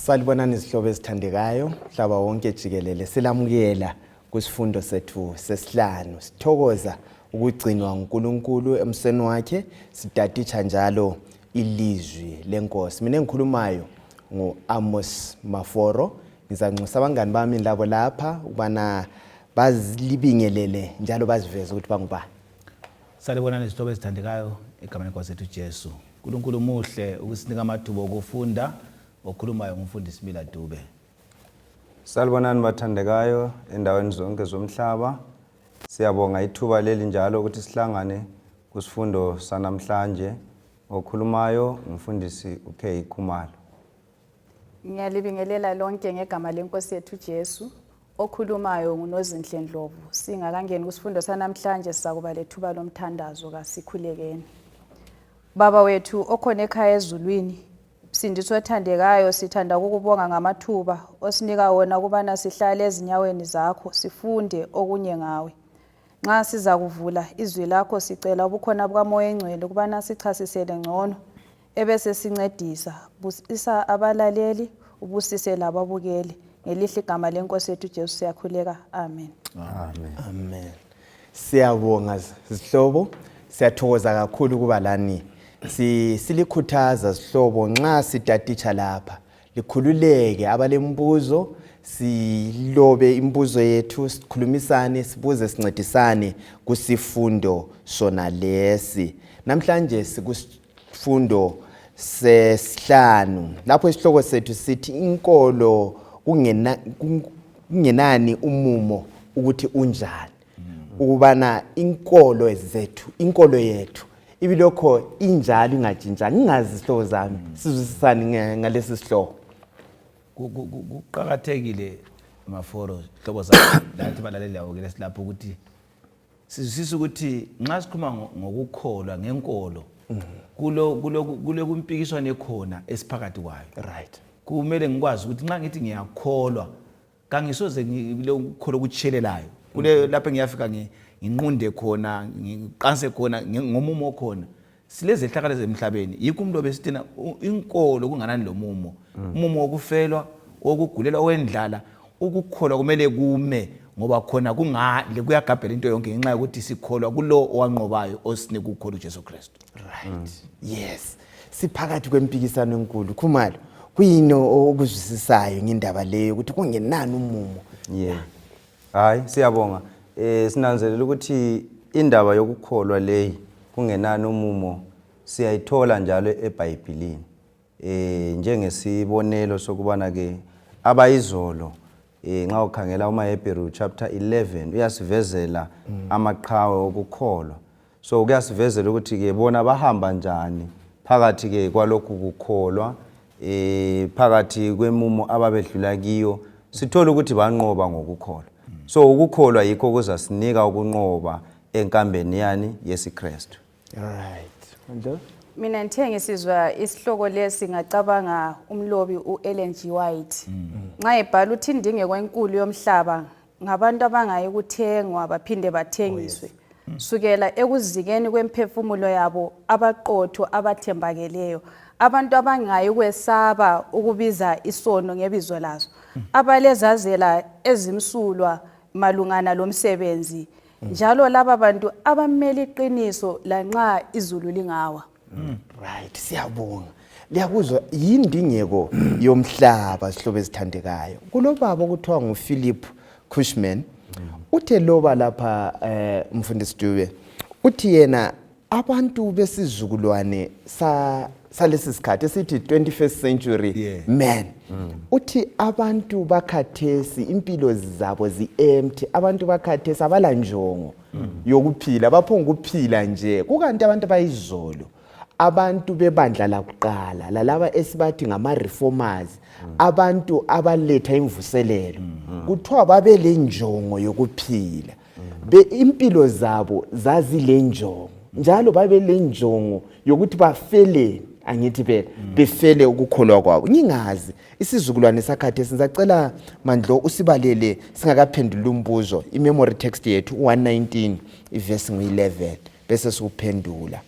Salibonani izihlobo ezithandekayo, mhlaba wonke jikelele silamukela kwisifundo sethu sesihlanu. Sithokoza ukugcinwa nguNkulunkulu emseni wakhe, sitatitsha njalo ilizwi lenkosi. Mina engikhulumayo ngu-Amos Maforo. Ngizanxusa abangani bami labo lapha ukubana bazilibingelele njalo baziveze ukuthi bangubani. Salibonani izihlobo ezithandekayo egameni lenkosi yethu Jesu. uNkulunkulu muhle ukusinika amathuba okufunda. Okhulumayo ngumfundisi Mila Dube. Salibonani bathandekayo endaweni zonke zomhlaba. Siyabonga ithuba leli njalo ukuthi sihlangane kusifundo sanamhlanje. Okhulumayo ngumfundisi uK Khumalo. Ngiyalibingelela lonke ngegama lenkosi yethu Jesu. Okhulumayo nguNozinhle Ndlovu. Singakangeni kusifundo sanamhlanje sizakuba lethuba lomthandazo kasikhulekeni. Baba wethu okhona ekhaya ezulwini, Msindisi othandekayo, sithanda ukukubonga ngamathuba osinika wona ukubana sihlale ezinyaweni zakho sifunde okunye ngawe. Nxa sizakuvula izwi lakho sicela ubukhona bukaMoya Engcwele ukubana sichasisele ngcono ebese sincedisa. Busisa abalaleli, ubusise lababukeli. Ngelihle igama lenkosi yethu Jesu siyakhuleka. Amen. Amen. Amen. Siyabonga zihlobo, siyathokoza kakhulu ukuba lani. Si silikhuthaza zihlobo nxa sitatitsha lapha. Likhululeke abalembuzo silobe imibuzo yethu sikhulumisane sibuze sincedisane kusifundo sona lesi. Namhlanje sikusifundo sesihlanu lapho isihloko sethu sithi inkolo kungena kungenani umumo ukuthi unjani ukubana inkolo zethu inkolo yethu ibilokho injalo ingatshintshanga ngingazi isihloko zami sizwisisani ngalesi sihloko. Kuqakathekile maforo hlobo zami lathi balaleli labo ke silapho ukuthi sizwisisa ukuthi nxa sikhuluma ngokukholwa ngenkolo kulo kulo kule kumpikiswano ekhona esiphakathi kwayo. Right. Kumele ngikwazi ukuthi nxa ngithi ngiyakholwa kangisoze ngilokukholwa okutshelelayo kule lapho engiyafika nginqunde khona ngiqanse khona ngomumo okhona. Silezehlakalo zemhlabeni yikho umuntu obesithina inkolo kunganani lomumo umumo wokufelwa wokugulelwa owendlala ukukholwa kumele kume ngoba khona kungale kuyagabhela into yonke ngenxa yokuthi sikholwa kulo owanqobayo osinika ukukholwa uJesu Kristu. Right. Yes, siphakathi kwempikisano enkulu Khumalo. Kuyini okuzwisisayo ngendaba leyo ukuthi kungenani umumo? Yeah. Hayi siyabonga. Sinanzelela ukuthi indaba yokukholwa leyi kungenani umumo siyayithola njalo eBhayibhilini. Njengesibonelo sokubana ke abayizolo nxa ukhangela umaHebheru chapter 11 uyasivezela amaqhawe okukholwa. So kuyasivezela ukuthi ke bona bahamba njani phakathi ke kwalokhu kukholwa phakathi kwemumo ababedlula kiyo sithola ukuthi banqoba ngokukholwa. So ukukholwa yikho kuzasinika ukunqoba enkambeni yani yesiKristu. Right. Mina ngithe ngisizwa isihloko lesi ngacabanga umlobi u-Ellen G. White. Nxa ebhala uthi indingeko enkulu yomhlaba ngabantu abangayi kuthengwa baphinde bathengiswe. Sukela ekuzikeni kwemphefumulo yabo abaqotho abathembakeleyo, abantu abangayi kwesaba ukubiza isono ngebizo laso, abalezazela ezimsulwa malungana lomsebenzi, njalo laba bantu abamele iqiniso lanxa izulu lingawa. Right, siyabonga. Liyakuzwa yindingeko yomhlaba zihlobo ezithandekayo. Kulobaba okuthiwa nguPhilip Cushman uthe loba lapha mfundisi Dube uthi yena abantu besizukulwane sa salesi sikhathi esithi 21st century man uthi abantu bakhathesi impilo zabo zi-empty, abantu bakhathesi abala njongo yokuphila, baphonga ukuphila nje. Kukanti abantu bayizolo, abantu bebandla lakuqala lalaba esibathi ngama-reformers, abantu abaletha imvuselelo, kuthiwa babelenjongo yokuphila. Impilo zabo zazilenjongo njalo babelenjongo yokuthi bafeleni, angithi phela befele ukukholwa kwabo. Ngingazi isizukulwane sakhathesi, ngizacela Mandlo usibalele singakaphenduli umbuzo i-memory text yethu 119 ivesi ngu-11 bese siwuphendula.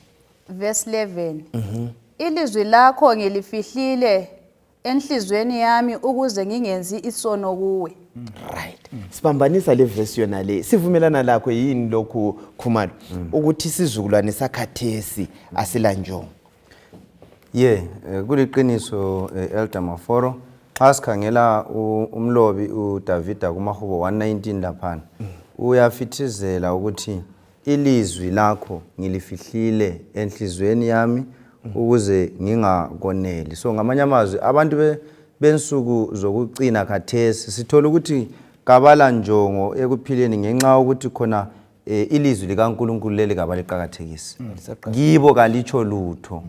Verse 11. Ilizwi lakho ngilifihlile. Enhliziyweni yami ukuze ngingenzi isono kuwe. Right, sibambanisa le verse yona le, sivumelana lakho yini lokhu, Khumalo, ukuthi isizukulwane sakhathesi asilanjongo? Ye, kuliqiniso, Elder Maforo. Xa sikhangela umlobi uDavida kumahubo 119 laphana, uyafithizela ukuthi ilizwi lakho ngilifihlile enhliziyweni yami ukuze ngingakoneli. So ngamanye amazwi, abantu bensuku zokucina khathesi sithola ukuthi kabala njongo ekuphileni ngenxa yokuthi khona ilizwi likaNkulunkulu leli kabaliqakathekisi. Kibo kalitsho lutho.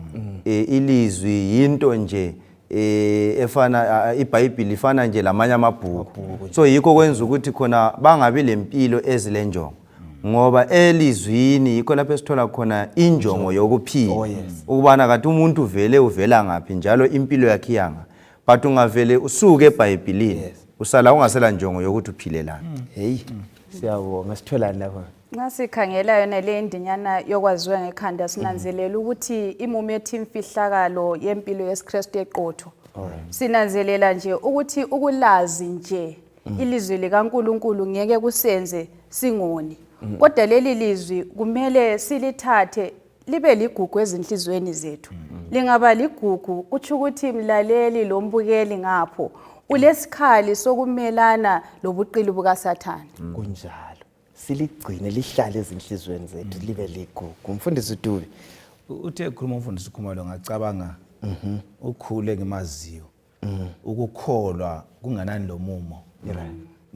Ilizwi yinto nje efana, iBhayibhili lifana nje lamanye amabhuku. So yikho kwenza ukuthi khona bangabi lempilo ezilenjongo, ngoba elizwini yikho lapho esithola khona injongo yokuphila, ukubana kathi umuntu vele uvela ngaphi njalo impilo yakhe iyanga. But ungavele usuke eBhayibhilini, usala ungasela njongo yokuthi uphilelani. Hey, siyabonga. Sitholani lapha? Nxa sikhangela yona le indinyana yokwaziwa ngekhanda, sinanzelela ukuthi imumethe imfihlakalo yempilo yesiKristu eqotho. Sinanzelela nje ukuthi ukulazi nje ilizwi likaNkulunkulu ngeke kusenze singoni. Kodwa leli lizwi kumele silithathe libe ligugu ezinhliziyweni zethu. Lingaba ligugu, kutsho ukuthi mlaleli lombukeli ngapho ulesikhali sokumelana lobuqili bukaSathane. Kunjalo, siligcine lihlale ezinhliziyweni zethu, libe ligugu. Mfundisi Dube. Uthe ekhuluma umfundisi Khumalo, ngacabanga ukhule ngimaziyo ukukholwa kunganani lomumo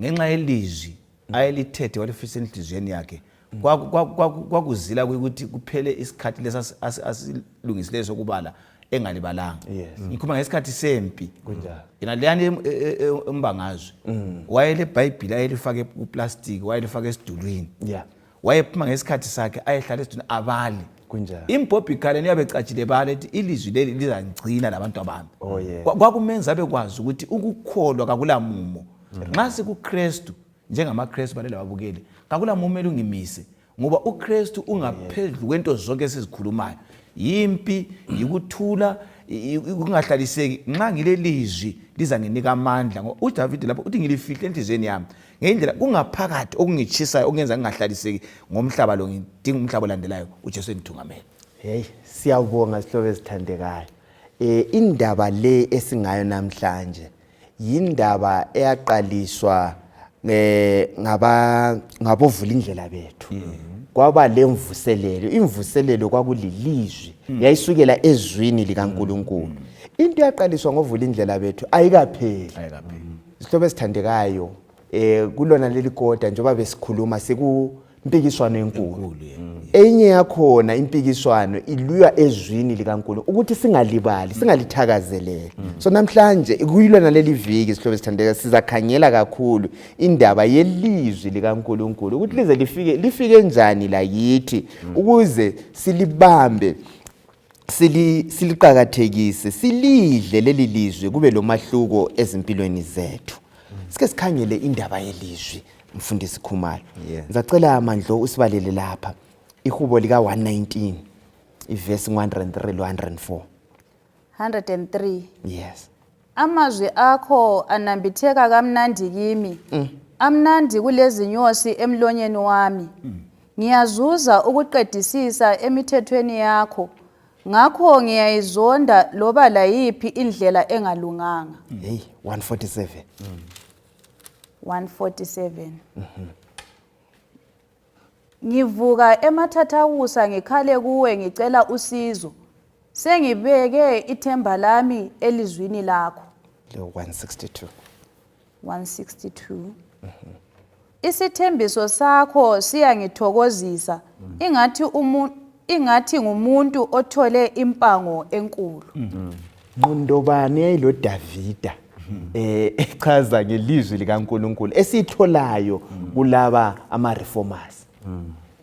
ngenxa yelizwi ayelithethe walifisa enhliziyweni yakhe. Kwakuzila ukuthi kuphele isikhathi lesi asilungisileyo sokubala engalibalanga. Ngikhuluma ngesikhathi sempi. Yena leyani embangazwe, wayelebhayibhili ayelifake kuplastiki, wayelifake esidulwini. Wayephuma ngesikhathi sakhe ayehlala esidulwini abale. Imbhobho ikhaleni iyabe ecatshile bala ethi ilizwi leli lizangigcina labantu abami. Kwakumenza abekwazi ukuthi ukukholwa kakulamumo. Nxa sikuKristu njengamaKristu, balele babukeli, kakulamumo elungimise, ngoba uKristu ungaphezulu kwento zonke esizikhulumayo, yimpi, yikuthula, ukungahlaliseki. Nxa ngilelizwi lizanginika amandla, ngoba uDavide lapho uthi ngilifihle enhliziyweni yami ngendlela kungaphakathi okungitshisayo okungenza ngingahlaliseki ngomhlaba lo, ngidinga umhlaba olandelayo uJesu engithungamele. Hey, siyabonga sihlobo ezithandekayo. Indaba le esingayo namhlanje yindaba eyaqaliswa ngaba ngabovulindlela bethu. Kwaba lemvuselelo, imvuselelo kwakulilizwi, yayisukela ezwini likaNkulunkulu. Into eyaqaliswa ngovulindlela bethu ayikapheli. Ayikapheli. Sihlobo esithandekayo, kulona leli kota njengoba besikhuluma sikumpikiswano enkulu. Enye yakhona impikiswano iluywa ezwini likaNkulunkulu ukuthi singalibali, singalithakazeleli. So namhlanje kuyilona leli viki, sihlobo esithandeka, sizakhangela kakhulu indaba yelizwi likaNkulunkulu ukuthi lize lifike, lifike njani lakithi ukuze silibambe, siliqakathekise, silidle leli lizwi, kube lomahluko ezimpilweni zethu. Sike sikhangele indaba yelizwi, mfundisi Khumalo. Ngizacela Mandlo usibalele lapha ihubo lika 119 ivesi 103 lo 104. 103. Yes. Amazwi akho anambitheka kamnandi kimi, amnandi kulezinyosi emlonyeni wami. Ngiyazuza ukuqedisisa emithethweni yakho, ngakho ngiyayizonda loba layiphi indlela engalunganga. Hey, 147. 147. Ngivuka emathathakusa ngikhale kuwe ngicela usizo. Sengibeke ithemba lami elizwini lakho. Lo 162. 162. Isithembiso sakho siyangithokozisa, ingathi ngumuntu othole impango enkulu. Ngqondobani yayilo Davida echaza ngelizwi likaNkulunkulu esitholayo kulaba ama reformers?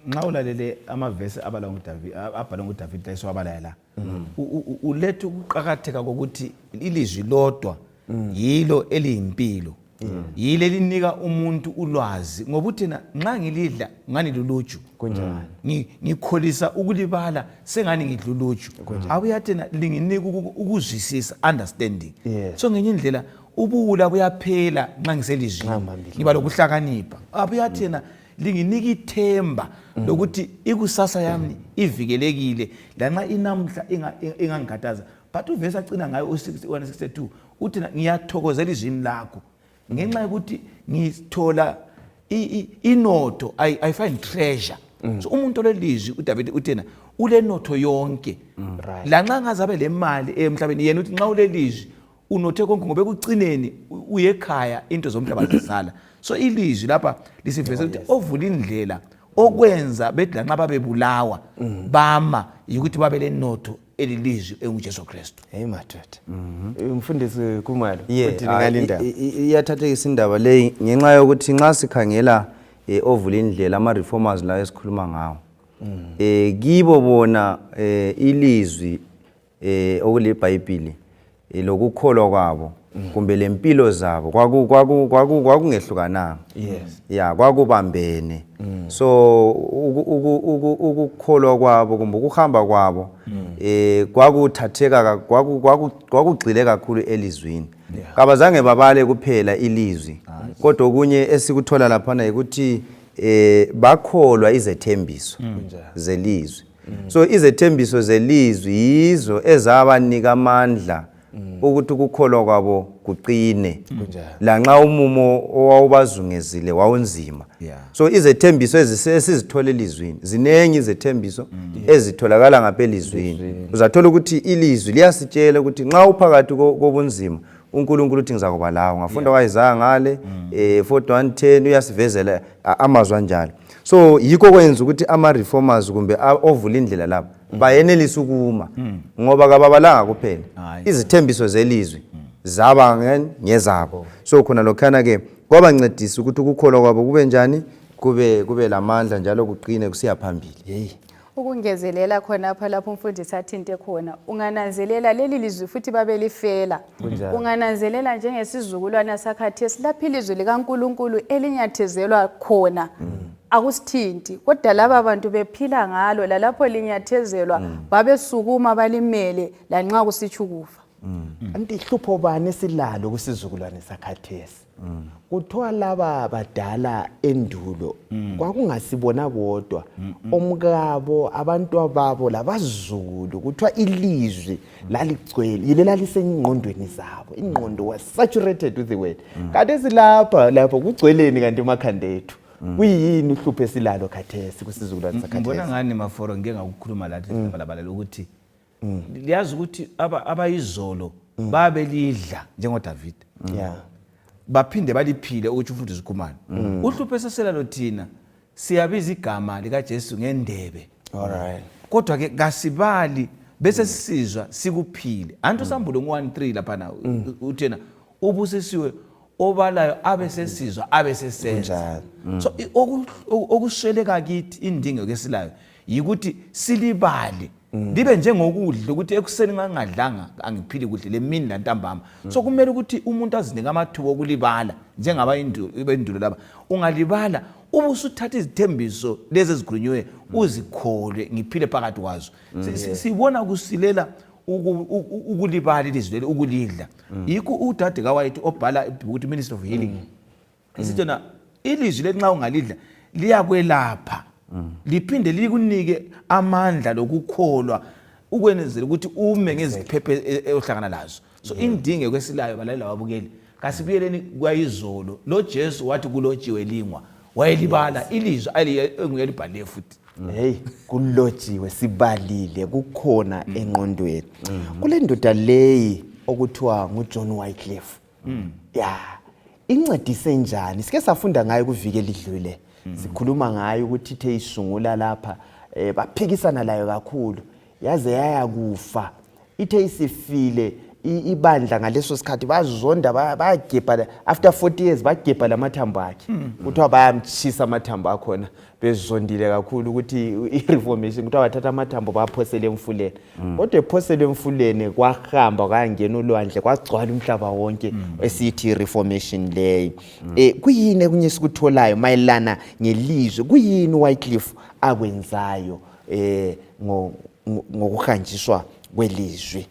Nxa ulalele amavesi abalwa nguDavid, abhalwe nguDavid esiwabalayo la, uletha ukuqakatheka kokuthi ilizwi lodwa yilo eliyimpilo. Yile linika umuntu ulwazi ngoba uthina nxa ngilidla ngani luluju. Kunjani? Ngikholisa ukulibala sengani ngidla uluju. Abuya thina linginika ukuzwisisa, understanding. So ngenye indlela ubuwula buyaphela nxa ngiselizwini. Ngihambile. Ngiba lokuhlakanipha. Abuya thina linginika ithemba lokuthi ikusasa yami ivikelekile lanxa inamhla ingangikhathaza. But uvesi agcina ngayo u-162 uthi ngiyathokozela izwini lakho ngenxa yokuthi ngithola inotho, I find treasure. So umuntu olelizwi uDavid uthena ulenotho yonke. Lanxa ngazabe le mali emhlabeni, yena uthi nxa ulelizwi unothe konke, ngoba ekucineni uyekhaya into zomhlaba zisala. So ilizwi lapha lisiveza ukuthi ovula indlela okwenza bethi lanxa babebulawa bama yikuthi babe lenotho elilizwi enguJesu Kristu. Hey madoda. Umfundisi Kumalo, uthini ngale ndaba? Iyathathekisa indaba leyi ngenxa yokuthi nxa sikhangela ovula indlela, ama-reformers lawo esikhuluma ngawo, kibo bona ilizwi okuliBhayibhili lokukholwa kwabo kumbe lempilo zabo kwakungehlukananga. Ya, kwakubambene. So ukukholwa kwabo kumbe ukuhamba kwabo kwakuthatheka kwakugxile kakhulu elizwini. Kabazange babale kuphela ilizwi, kodwa okunye esikuthola laphana ukuthi bakholwa izethembiso zelizwi. So izethembiso zelizwi yizo ezabanika amandla ukuthi ukukholwa kwabo kuqine lanxa umumo owawubazungezile wawunzima. So izethembiso esizithola elizwini zinengi, izethembiso ezitholakala ngapha elizwini. Uzathola ukuthi ilizwi liyasitshela ukuthi nxa uphakathi kobunzima, uNkulunkulu uthi ngizakuba lawo. Ngafunda kwaIsaya ngale 41:10, uyasivezela amazwi anjalo. So yikho kwenza ukuthi ama-reformers kumbe ovula indlela labo bayenelisa ukuma ngoba kababalanga kuphela, izithembiso zelizwi zaba ngezabo. So khona lokhana-ke kwabancedisa ukuthi ukukholwa kwabo kube njani, kube lamandla njalo kuqine kusiya phambili. Hey. Ukungezelela khonapha lapho umfundisi athinte khona, ungananzelela leli lizwi futhi babelifela. Ungananzelela njengesizukulwana sakhathesi lapho ilizwi likaNkulunkulu elinyathezelwa khona akusithinti, kodwa laba bantu bephila ngalo, lalapho linyathezelwa babesukuma balimele lanxa kusitsho ukufa. Anti hlupho bani esilalo kusizukulwane sakhathesi? Kuthiwa laba badala endulo kwakungasibona bodwa, omkabo, abantwababo labazukulu, kuthiwa ilizwi laligcwele, yilo lalisengqondweni zabo. Ingqondo was saturated with the word. Khathesi lapha lapho kugcweleni kanti emakhanda ethu? Kuyini uhlupho esilalo khathesi kusizukulwane Ngibona sakhathesi? ngani maforo ngike ngakukhuluma lathi labalabala ukuthi liyazi ukuthi abayizolo babelidla njengoDavid, baphinde baliphile ukuthi umfundisi Khumalo. Uhlupho eseselalo thina, siyabiza igama likaJesu ngendebe, kodwa ke kasibali bese sisizwa sikuphile. Anti usambulo ngu-1:3 laphana uthena ubusisiwe obalayo abe sesizwa abe sesenza. So okusweleka kithi, indingeko esilayo yikuthi silibale libe njengokudla, ukuthi ekuseni nxa ngingadlanga angiphili kuhle, lemini lantambama. So kumele ukuthi umuntu azinike amathuba okulibala njengabendulo laba. Ungalibala ube usuthatha izithembiso lezi ezikhulunyiweyo uzikholwe, ngiphile phakathi kwazo. Sibona kusilela ukulibala ilizwi leli, ukulidla. Yikho udade kaWhite obhala ibhuku ukuthi Ministry of Healing isithi na ilizwi leli nxa ungalidla liyakwelapha, liphinde likunike amandla lokukholwa ukwenzela ukuthi ume ngeziphephe ohlangana lazo. So indingeko esilayo, balaleli lababukeli, kasibuyeleni kwayizolo. Lo Jesu wathi kulotshiwe lingwa, wayelibala ilizwi enguye libhaliye futhi. Hey, kulotshiwe, sibalile, kukhona engqondweni. Kule ndoda leyi okuthiwa nguJohn Wycliffe, ya, incedise njani? Sike safunda ngayo kuviki elidlule, sikhuluma ngayo ukuthi ithe isungula lapha baphikisana layo kakhulu yaze yaya kufa. Ithe isifile Ibandla ngaleso sikhathi bazonda, bayagebha after 40 years, bagebha lamathambo akhe. Kuthiwa bayamtshisa amathambo akhona, bezondile kakhulu ukuthi i-reformation. Kuthiwa bathatha amathambo baphosele emfuleni, kodwa ephoselwe emfuleni kwahamba kwayangena ulwandle, kwagcwala umhlaba wonke, esithi i-reformation leyo. Kuyini okunye esikutholayo mayelana ngelizwi? Kuyini uWycliffe akwenzayo ngokuhanjiswa kwelizwi?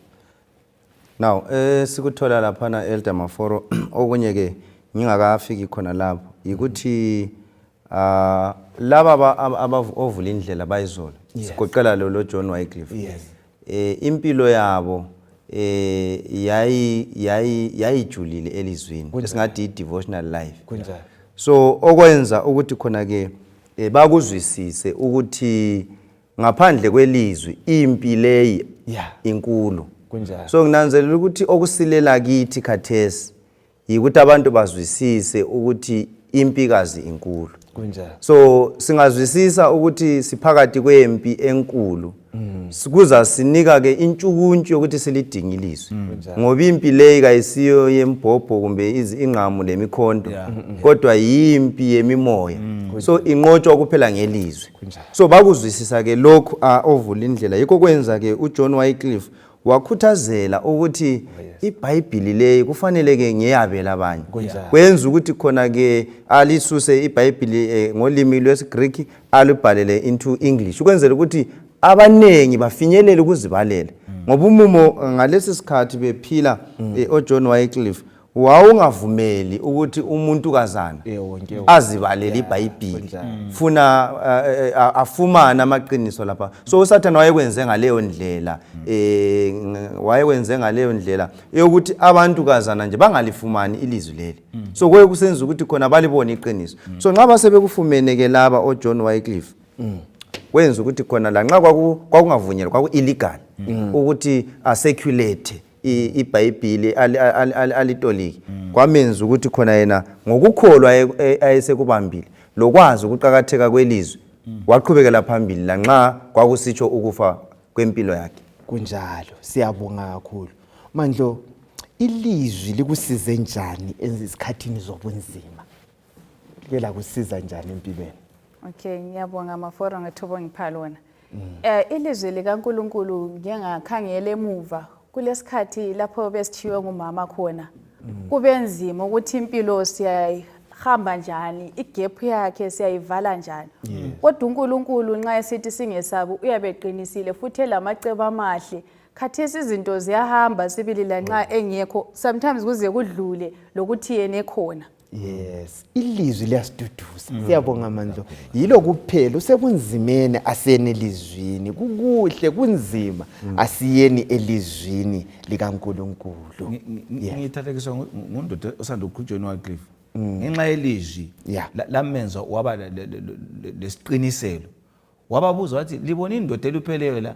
Now sikuthola laphana, Elder Maforo, okunye ke ngingakafiki khona lapho, yikuthi laba ovula indlela bayizolo, sigoqela lo John Wycliffe, impilo yabo yayi yayi yayijulile elizwini, esingathi i-devotional life. So okwenza ukuthi khona ke bakuzwisise ukuthi ngaphandle kwelizwi impi leyi inkulu. So nginanzelela ukuthi okusilela kithi khathesi yikuthi abantu bazwisise ukuthi impikazi inkulu. So singazwisisa ukuthi siphakathi kwempi enkulu, kuzasinika ke intshukuntshu yokuthi silidinge ilizwi, ngoba impi leyi kayisiyo yembhobho kumbe ingqamu lemikhonto, kodwa yimpi yemimoya, so inqotshwa kuphela ngelizwi. So bakuzwisisa ke lokhu ovula indlela. Yikho kwenza ke uJohn Wycliffe wakhuthazela ukuthi iBhayibhili leyi kufanele ke ngiyabela abanye. Kwenza ukuthi khona ke alisuse iBhayibhili ngolimi lwesiGreek, alubhalele into English, ukwenzela ukuthi abanengi bafinyelele ukuzibalela, ngoba umumo ngalesi sikhathi bephila oJohn Wycliffe wawungavumeli ukuthi umuntu kazana Wonke azibalele iBhayibhili, funa afumane amaqiniso lapha. So uSathane wayekwenze ngaleyo ndlela, wayekwenze ngaleyo ndlela yokuthi abantu kazana nje bangalifumani ilizwi leli. So kuye kusenza ukuthi khona balibone iqiniso. So nxa basebekufumene ke laba oJohn Wycliffe, kwenza ukuthi khona la nxa kwakungavunyelwa, kwaku-illegal ukuthi acirculate iBhayibhili, alitolike, kwamenza ukuthi khona yena ngokukholwa ayesekubambile lokwazi ukuqakatheka kwelizwi, waqhubekela phambili lanxa kwakusitsho ukufa kwempilo yakhe. Kunjalo, siyabonga kakhulu, Mandlo. Ilizwi likusize njani ezikhathini zobunzima? Like lakusiza njani empilweni? Okay, ngiyabonga Maforo ngethuba ongipha lona. Ilizwi likaNkuluNkulu, ngingakhangela emuva kulesikhathi lapho besithiwe ngumama khona. Kube nzima ukuthi impilo siyahamba njani, igap yakhe siyayivala njani. Kodwa uNkulunkulu nxa esithi singesabi, uyabe eqinisile futhi elamacebo amahle. Khathesi izinto ziyahamba sibili lanxa engekho, sometimes kuze kudlule lokuthi yena ekhona. Yes, ilizwi liyasiduduza. Siyabonga, Mandlo. Yilo kuphela, usebunzimeni asiyeni elizwini, kukuhle kunzima asiyeni elizwini likaNkulunkulu. Ngithathekiswa ngundoda osanda ukukhuluma, John Wycliffe, ngenxa yelizwi lamenza waba lesiqiniselo. Wababuza wathi, "Libona indoda elupheleyo la?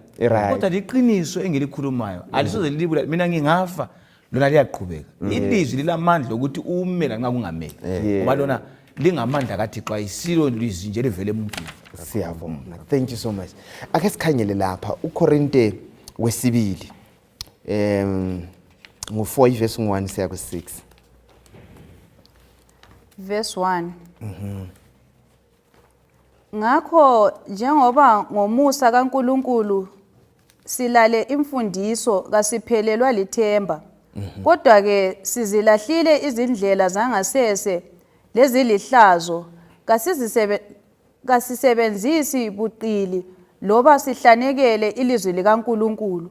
Kodwa liqiniso engilikhulumayo alisoze lilibula. Mina ngingafa, lona liyaqhubeka." Ilizwi lilamandla ukuthi ume lanxa kungameli, ngoba lona lingamandla kaThixo, ayisilo lizwi nje livele emuntwini. Siyabonga, thank you so much. Ake sikhangele lapha uKorinte wesibili, ngu-4 ivesi ngu-1 siya ku-6. Verse 1. Ngakho njengoba ngomusa kaNkuluNkulu silale imfundiso, kasiphelelwa lithemba. Kodwa ke sizilahlile izindlela zangasese lezilihlazo, kasisebenzisi buqili loba sihlanekele ilizwi likaNkuluNkulu.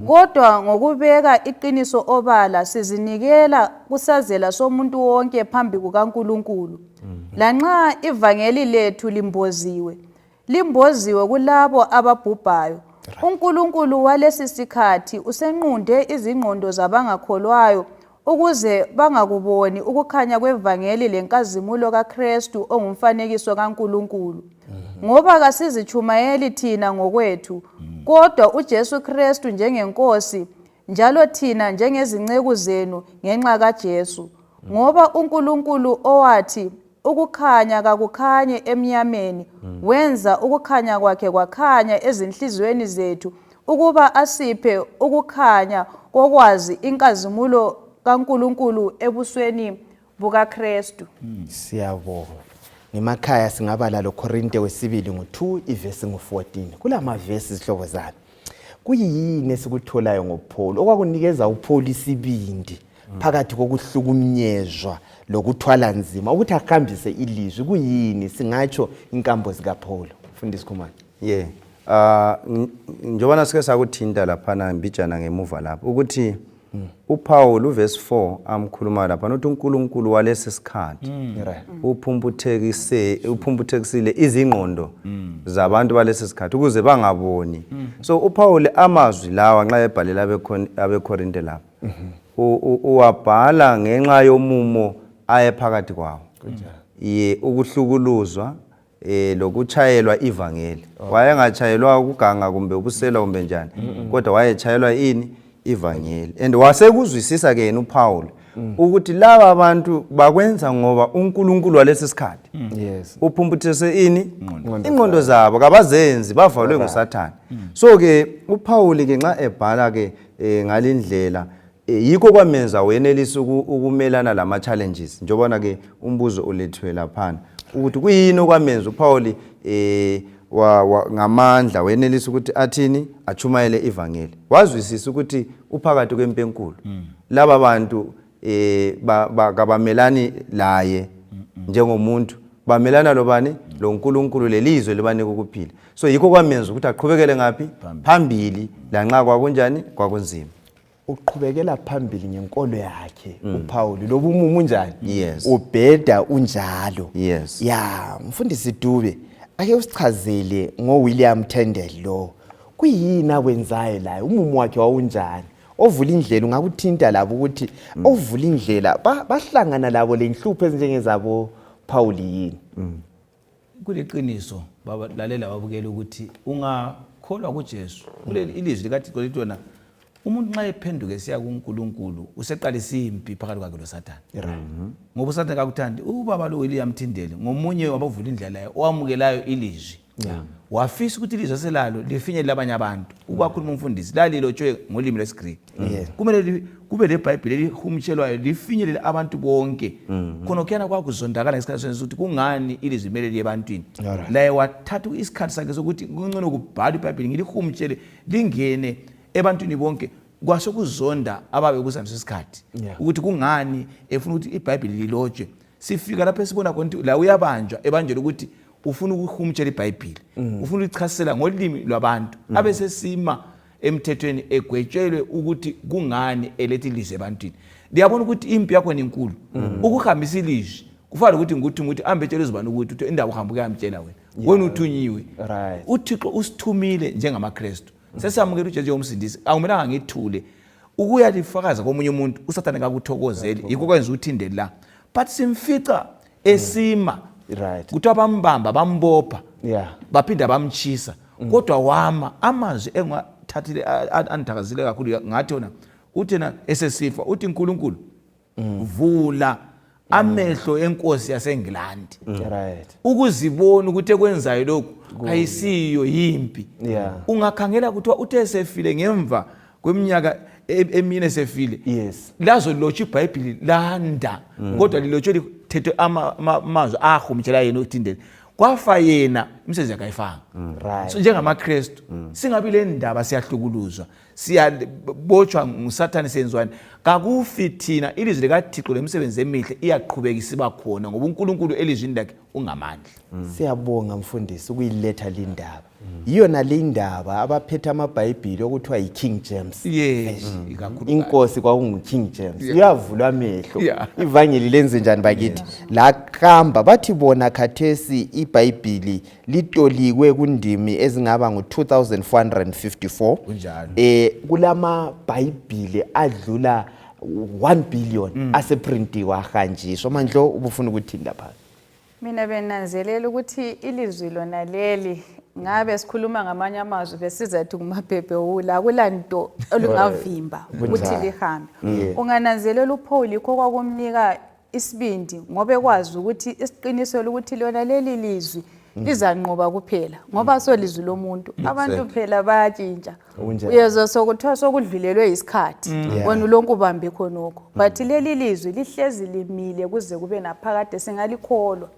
Kodwa ngokubeka iqiniso obala sizinikela kusazela somuntu wonke phambi kukaNkuluNkulu. Lanxa ivangeli lethu limboziwe, limboziwe kulabo ababhubhayo. UNkulunkulu walesi sikhathi usenqunde izingqondo zabangakholwayo ukuze bangakuboni ukukhanya kwevangeli lenkazimulo kaKristu ongumfanekiso kaNkulunkulu. Ngoba kasizitshumayeli thina ngokwethu, kodwa uJesu Kristu njengenkosi, njalo thina njengezinceku zenu ngenxa kaJesu. Ngoba uNkulunkulu owathi, "Ukukhanya kakukhanye emnyameni," wenza ukukhanya kwakhe kwakhanya ezinhliziyweni zethu. ukuba asiphe ukukhanya kokwazi inkazimulo kaNkulunkulu ebusweni bukaKristu. Siyabonga. Ngemakhaya singabala lo Korinte wesibili ngo-2 ivesi ngo-14. Kulamavesi zihlobo zami. Kuyini esikutholayo ngoPaul okwakunikeza uPaul isibindi phakathi kokuhlukunyezwa lokuthwala nzima ukuthi ahambise ilizwi kuyini singatsho inkambo zikaPaul? Mfundisi Khumalo. Yeah. Njengoba sike sakuthinta laphana mbijana ngemuva lapho ukuthi uPaul uverse 4 amkhuluma lapha uthi uNkulunkulu walesi sikhathi uphumputhekisile izingqondo zabantu balesi sikhathi ukuze bangaboni. So uPaul amazwi lawa nxa ebhalela abeKorinte lapha uwabhala ngenxa yomumo ayephakathi kwawo. Ye ukuhlukuluzwa lokuchayelwa ivangeli. Wayengachayelwa ukuganga kumbe ubusela kumbe njani, kodwa wayechayelwa ini ivangeli. And wasekuzwisisa ke yena uPaul ukuthi laba abantu bakwenza ngoba uNkulunkulu walesi sikhathi uphumputhise ini ingqondo zabo, kabazenzi, bavalwe nguSathane. So ke uPaul ke nxa ebhala ke ngalindlela yikho kwamenza wenelisa ukumelana lama challenges, njobona ke umbuzo ulethwe laphana ukuthi kuyini okwamenza uPaul ngamandla wenelisa ukuthi athini achumayele ivangeli. Wazwisisa ukuthi uphakathi kwempi enkulu, laba bantu kabamelani laye njengomuntu, bamelana lobani loNkulunkulu lelizwe libanika ukuphila. So yikho kwamenza ukuthi aqhubekele ngaphi phambili lanxa kwakunjani kwakunzima. Uqhubekela phambili ngenkolo yakhe uPaul, lobu umumo unjani? Ubheda unjalo. Ya Mfundisi Dube, ake usichazele ngoWilliam Tyndale lo. Kuyini akwenzayo laye? Umumo wakhe wawunjani? Ovula indlela ungakuthinta labo ukuthi ovula indlela bahlangana labo lenhlupho ezinjengezabo Paul yini? Kuliqiniso baba, lalela babukela ukuthi ungakholwa kuJesu. Kuleli ilizwi likaThixo lithi wena umuntu nxa ephenduka esiya kuNkulunkulu useqalisa impi phakathi kwakhe loSathane. Ngoba uSathane kakuthandi. Ubaba lo William Tyndale ngomunye wabavula indlela yayo owamukelayo ilizwi. Wafisa ukuthi ilizwi aselalo lifinyelele abanye abantu. Ukwakhuluma umfundisi lalilotshwe ngolimi lwesiGreek. Kumele kube leBhayibheli elihumutshelwayo lifinyelele abantu bonke. Khona kuyana kwakuzondakala ngesikhathi senza ukuthi kungani ilizwi kumele liye ebantwini. Laye wathatha isikhathi sakhe sokuthi kungcono kubhalwe iBhayibheli ngilihumutshele lingene ebantwini bonke. Kwasokuzonda ababe kusandisa isikhathi ukuthi kungani efuna ukuthi iBhayibheli lilotshwe. Sifika lapho esibona khona ukuthi la uyabanjwa ebanjelwa ukuthi ufuna ukuhumutshela iBhayibheli, ufuna ukuchasisela ngolimi lwabantu. Abesesima emthethweni egwetshelwe ukuthi kungani eletha ilizwi ebantwini. Liyabona ukuthi impi yakho inkulu. Ukuhambisa ilizwi kufana nokuthi ngikuthi ukuthi ambetshela uzibani ukuthi indaba uhamba ukuyamtshela wena. Wena uthunyiwe. UThixo usithumile njengamaKristu. Sesamukela uJesu njengomsindisi. Akumelanga ngithule. Ukuya lifakaza komunye umuntu uSathane kakuthokozeli. Yikho kwenza uthinde la. But simfica esima. Kuthiwa bambamba bambopha. Baphinda bamchisa. Kodwa wama amazwi engiwathathile andithakazile kakhulu ngathi wona uthi na esesifa uthi uNkulunkulu vula amehlo enkosi yaseNgilandi ukuzibona ukuthi ekwenzayo lokhu ayisiyo yimpi. Ungakhangela kuthiwa uthe esefile ngemva kweminyaka emine sefile lazo lilotshwa iBhayibhili landa, kodwa lilotshwe lithethwe amazwi ahumutshela yena uTyndale. Kwafa yena imisebenzi yakhe ayifanga. So njengamaKristu singabi le ndaba, siyahlukuluzwa, siyabotshwa nguSathane, senzwani, kakufi thina. Ilizwi likaThixo lemisebenzi emihle iyaqhubeka isiba khona ngoba uNkulunkulu elizwini lakhe ungamandla. Siyabonga mfundisi ukuyiletha lindaba. Iyona le indaba abaphethe amaBhayibhili okuthiwa yi-King James. Inkosi kwakungu-King James. Uyavulwa amehlo. Ivangeli lenze njani bakithi? Laqamba bathi bona khathesi iBhayibhili litolikwe kundimi ezingaba ngu-2454. Kulama Bhayibhili adlula 1 billion aseprintiwe ahanjiswa. Mandlo ubufuna ukuthini lapha? Mina benanzelela ukuthi ilizwi lona leli ngabe sikhuluma ngamanye amazwi besizathi ngumabhebhewula, akulanto olungavimba ukuthi lihambe. Ungananzelela uPaul yikho kwakumnika isibindi ngoba ekwazi ukuthi isiqiniselo ukuthi lona leli lizwi Lizanqoba kuphela ngoba solizwi lomuntu. Abantu phela bayatshintsha. Kunjalo. Uyezwa sokuthiwa sokudlulelwe yisikhathi. Wena ulonke ubambe khonokho. But leli lizwi lihlezi limile kuze kube naphakade, singalikholwa.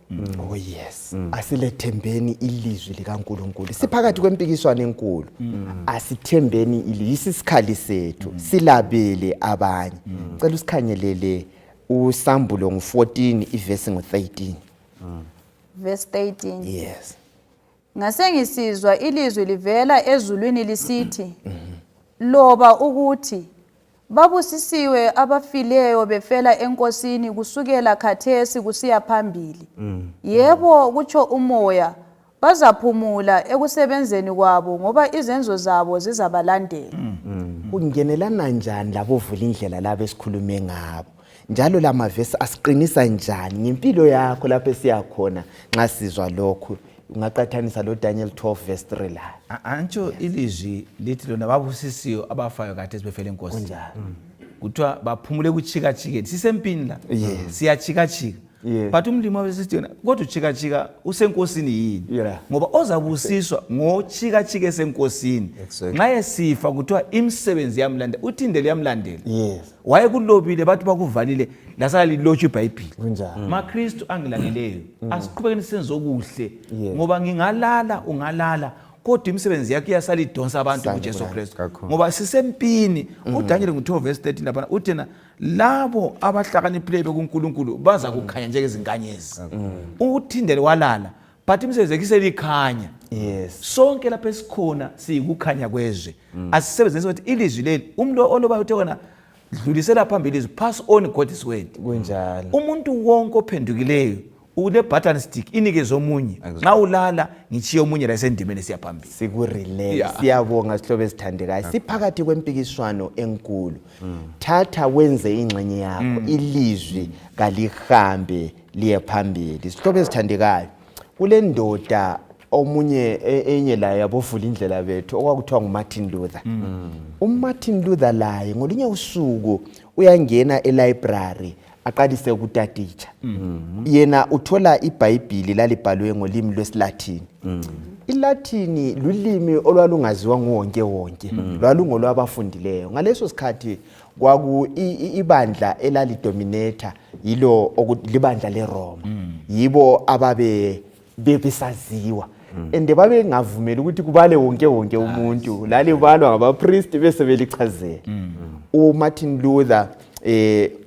Oh yes. Asilethembeni ilizwi likaNkuluNkulu. Siphakathi kwempikiswano enkulu. Asithembeni ilizwi, isikhali sethu, silabele abanye. Cela usikhanyelele uSambulo ngu14 ivesi ngu13. Verse 13. Yes. Ngase ngisizwa ilizwi livela ezulwini lisithi, "Loba ukuthi babusisiwe abafileyo befela eNkosini kusukela khathesi kusiya phambili. Yebo, kutsho uMoya, bazaphumula ekusebenzeni kwabo ngoba izenzo zabo zizabalandela." Kungenelana njani labo vulindlela labo esikhulume ngabo? Njalo lamavesi asiqinisa njani ngempilo yakho lapho esiyakhona nxa sizwa lokhu? Ungaqathanisa lo Daniel 12 verse 3 la. Antsho ilizwi lithi lona babusisiwe abafayo kade befele eNkosini. Kunjalo. Kuthiwa baphumule kuchikachikeni. Sisempini la. Siyachikachika. But umlimi wabesithi yena kodwa uchikachika usenkosini yini? Ngoba ozabusiswa ngochikachika esenkosini. Nxa esifa kuthiwa imisebenzi yamlandela, uthindele yamlandela. Wayekulobile bathi bakuvalile lasala lilotshwe iBhayibhili. Kunjalo. MaKristu angilaleleyo, asiqhubekeni senze okuhle ngoba ngingalala ungalala kodwa imisebenzi yakho iyasala idonsa abantu Sale kuJesu kulana. Kristu. Kakhulu. Ngoba sisempini. uDaniel ngu-12 verse 13 laphana uthi yena labo abahlakaniphileyo bekuNkulunkulu baza kukhanya njengezinkanyezi. Uthindele walala but imisebenzi yakho iselikhanya. Sonke lapha esikhona siyikukhanya kwezwe. Asisebenzise ukuthi ilizwi leli umuntu olobayo uthe wena dlulisela phambili izwi, pass on God's word. Kunjalo. Umuntu wonke ophendukileyo ule button stick inikeze omunye. Nxa ulala ngitshiye omunye la esendimeni siya phambili. Sikurelay. Siyabonga sihlobo esithandekayo. Siphakathi kwempikiswano enkulu. Thatha wenze ingxenye yakho. Ilizwi kalihambe liye phambili. Sihlobo esithandekayo. Kule ndoda omunye enye layo yabovula indlela bethu okwakuthiwa nguMartin Luther. UMartin Luther laye ngolunye usuku uyangena elibrary aqalise ukutaditsha. Yena uthola iBhayibhili lalibhalwe ngolimi lwesiLatin. ILatin lulimi olwalungaziwa nguwonke wonke, lwalungolwabafundileyo. Ngaleso sikhathi kwaku ibandla elalidominata yilo libandla leRoma. Yibo ababe besaziwa. Ende babengavumeli ukuthi kubale wonke wonke umuntu, lalibalwa ngabapristi bese belichazela. uMartin Luther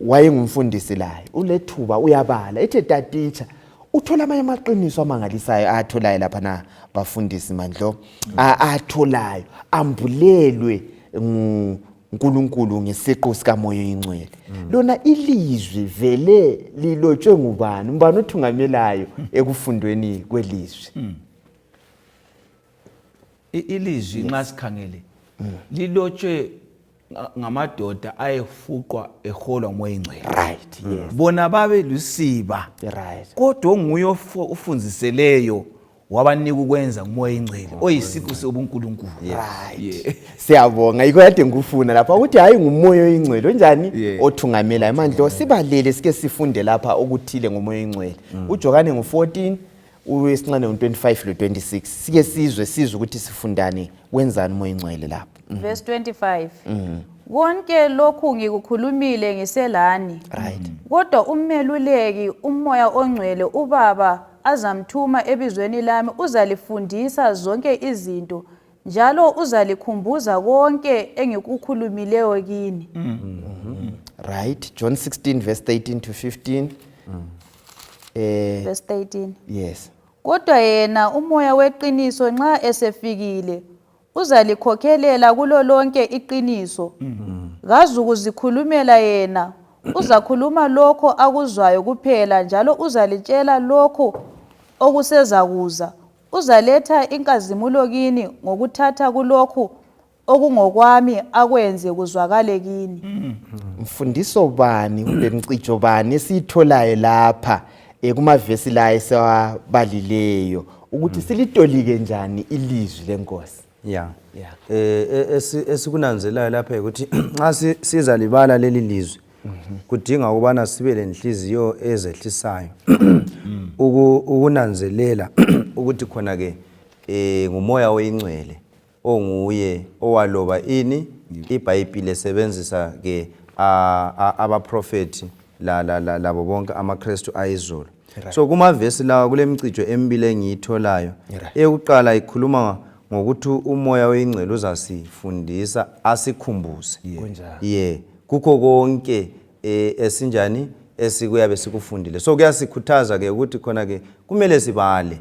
wayengumfundisi laye, ulethuba uyabala, ethe tatitsha uthola amanye amaqiniso amangalisayo atholayo lapha na bafundisi mandlo, atholayo ambulelwe nguNkulunkulu ngesiqu sikaMoya oyiNgcwele. Lona ilizwi vele lilotshwe ngubani? Ubani othungamelayo ekufundweni kwelizwi? Ilizwi nxa sikhangele lilotshwe ngamadoda ayefuqwa eholwa nguMoya oyiNgcwele. Right, yes. Bona babe lusiba. Kodwa onguye ofunziseleyo wabanika ukwenza nguMoya oyiNgcwele oyisiqu sobuNkulunkulu. Right. Siyabonga, yikho kade ngikufuna lapha ukuthi hayi nguMoya oyiNgcwele onjani othungamelayo. Mandlo sibalele sike sifunde lapha okuthile ngoMoya oyiNgcwele. uJohane ngu-14, uwesincane ngu-25 lo-26. Sike sizwe ukuthi sifundani, wenzani uMoya oyiNgcwele lapha. Verse 25. Konke lokhu ngikukhulumile ngiselani. Kodwa umeluleki uMoya oNgcwele uBaba azamthuma ebizweni lami uzalifundisa zonke izinto njalo uzalikhumbuza konke engikukhulumileyo kini. Right. John 16 verse 13 to 15. Verse 13. Yes. Kodwa yena uMoya weqiniso nxa esefikile uzalikhokhelela kulo lonke iqiniso. Kazukuzikhulumela yena, uzakhuluma lokho akuzwayo kuphela njalo uzalitshela lokho okusezakuza. Uzaletha inkazimulo kini ngokuthatha kulokhu okungokwami akwenze kuzwakale kini. Mfundiso bani kumbe mcijo bani esiyitholayo lapha kumavesi la esewabalileyo ukuthi silitolike njani ilizwi lenkosi? Esikunanzelayo lapha ukuthi nxa sizalibala leli lizwi kudinga ukubana sibe lenhliziyo ezehlisayo ukunanzelela Ukuthi khona ke ngumoya oyingcwele onguye owaloba ini iBhayibhile esebenzisa ke abaprofeti la la la labo bonke amaKristu ayizolo. So kumavesi lawa kulemcijo emibili engiyitholayo. Eyokuqala ikhuluma ngokuthi umoya oyingcwele uzasifundisa asikhumbuze. Yeah, kukho konke esinjani esikuyabe sikufundile. So kuyasikhuthaza ke ukuthi khona ke kumele sibale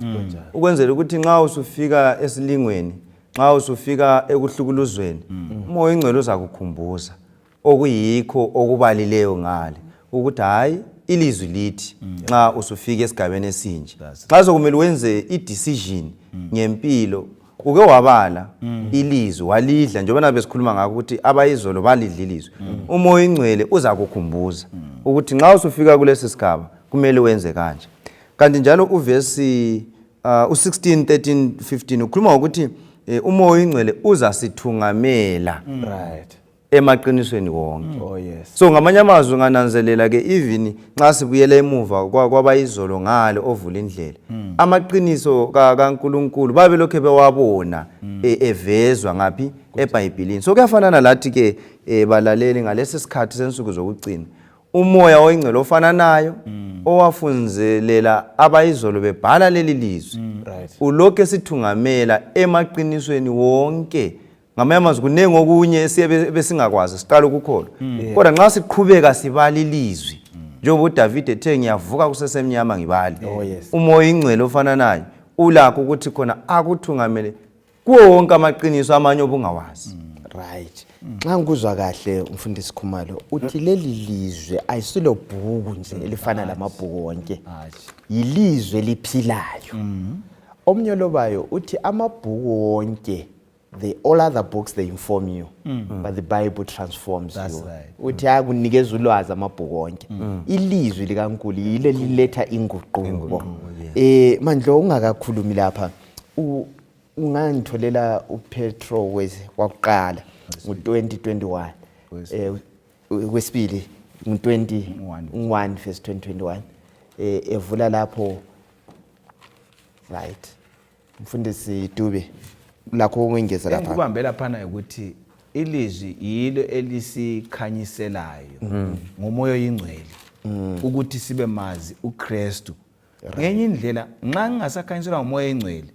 ukwenzela ukuthi nxa usufika esilingweni, nxa usufika ekuhlukuluzweni, umoya oyingcwele uzakukhumbuza okuyikho okubalileyo ngale ukuthi hayi ilizwi lithi nxa usufika esigabeni esinje, nxa sokumele wenze i-decision ngempilo, uke wabala ilizwi walidla, njengoba nabe sikhuluma ngakho ukuthi abayizolo balidla ilizwi, umoya oyingcwele uzakukhumbuza ukuthi nxa usufika kulesi sigaba kumele wenze kanje. Kanti njalo uvesi u-16 13 15 ukhuluma ngokuthi umoya oyingcwele uzasithungamela emaqinisweni wonke. Oh yes. So ngamanye amazwi ungananzelela ke, even nxa sibuyela emuva kwabayizolo ngale ovula indlela, amaqiniso kaNkuluNkulu babe lokhe bewabona evezwa ngaphi eBhayibhelini. So kuyafanana lathi ke balaleli, ngalesi sikhathi sensuku zokugcina, umoya oyingcwele ofananayo owafunzelela abayizolo bebhala leli lizwi ulokhu esithungamela emaqinisweni wonke. Ngamanye amazwi kuningi okunye esiye besingakwazi siqala ukukholwa, kodwa nxa siqhubeka sibala ilizwi, njengoba uDavid ethe ngiyavuka kusesemnyama ngibale, Oh, yes. umoya oyingcwele ofananayo ulakho ukuthi khona akuthungamele kuwo wonke amaqiniso amanye obungawazi. Right. Nxa ngikuzwa kahle umfundisi Khumalo, uthi leli lizwe ayisilo bhuku nje elifana lamabhuku wonke. Yilizwe liphilayo. Omnye lobayo uthi amabhuku wonke, the all other books, they inform you, but the Bible transforms That's you. right. Uthi akunikeza ulwazi amabhuku wonke, ilizwi likaNkulu yilo liletha inguquko. Mandlo, ungakakhulumi lapha, ungangitholela uPetro wakuqala ngo-2021, wesibili ngo-21 verse 2021, evula lapho. Right, mfundisi Dube, lakho ukwengeza lapha? Engikubambe laphana ukuthi ilizwi yilo elisikhanyiselayo ngomoya oyingcwele ukuthi sibe mazi uKristu ngenye indlela. Nxa ngingasakhanyiselwa ngomoya oyingcwele,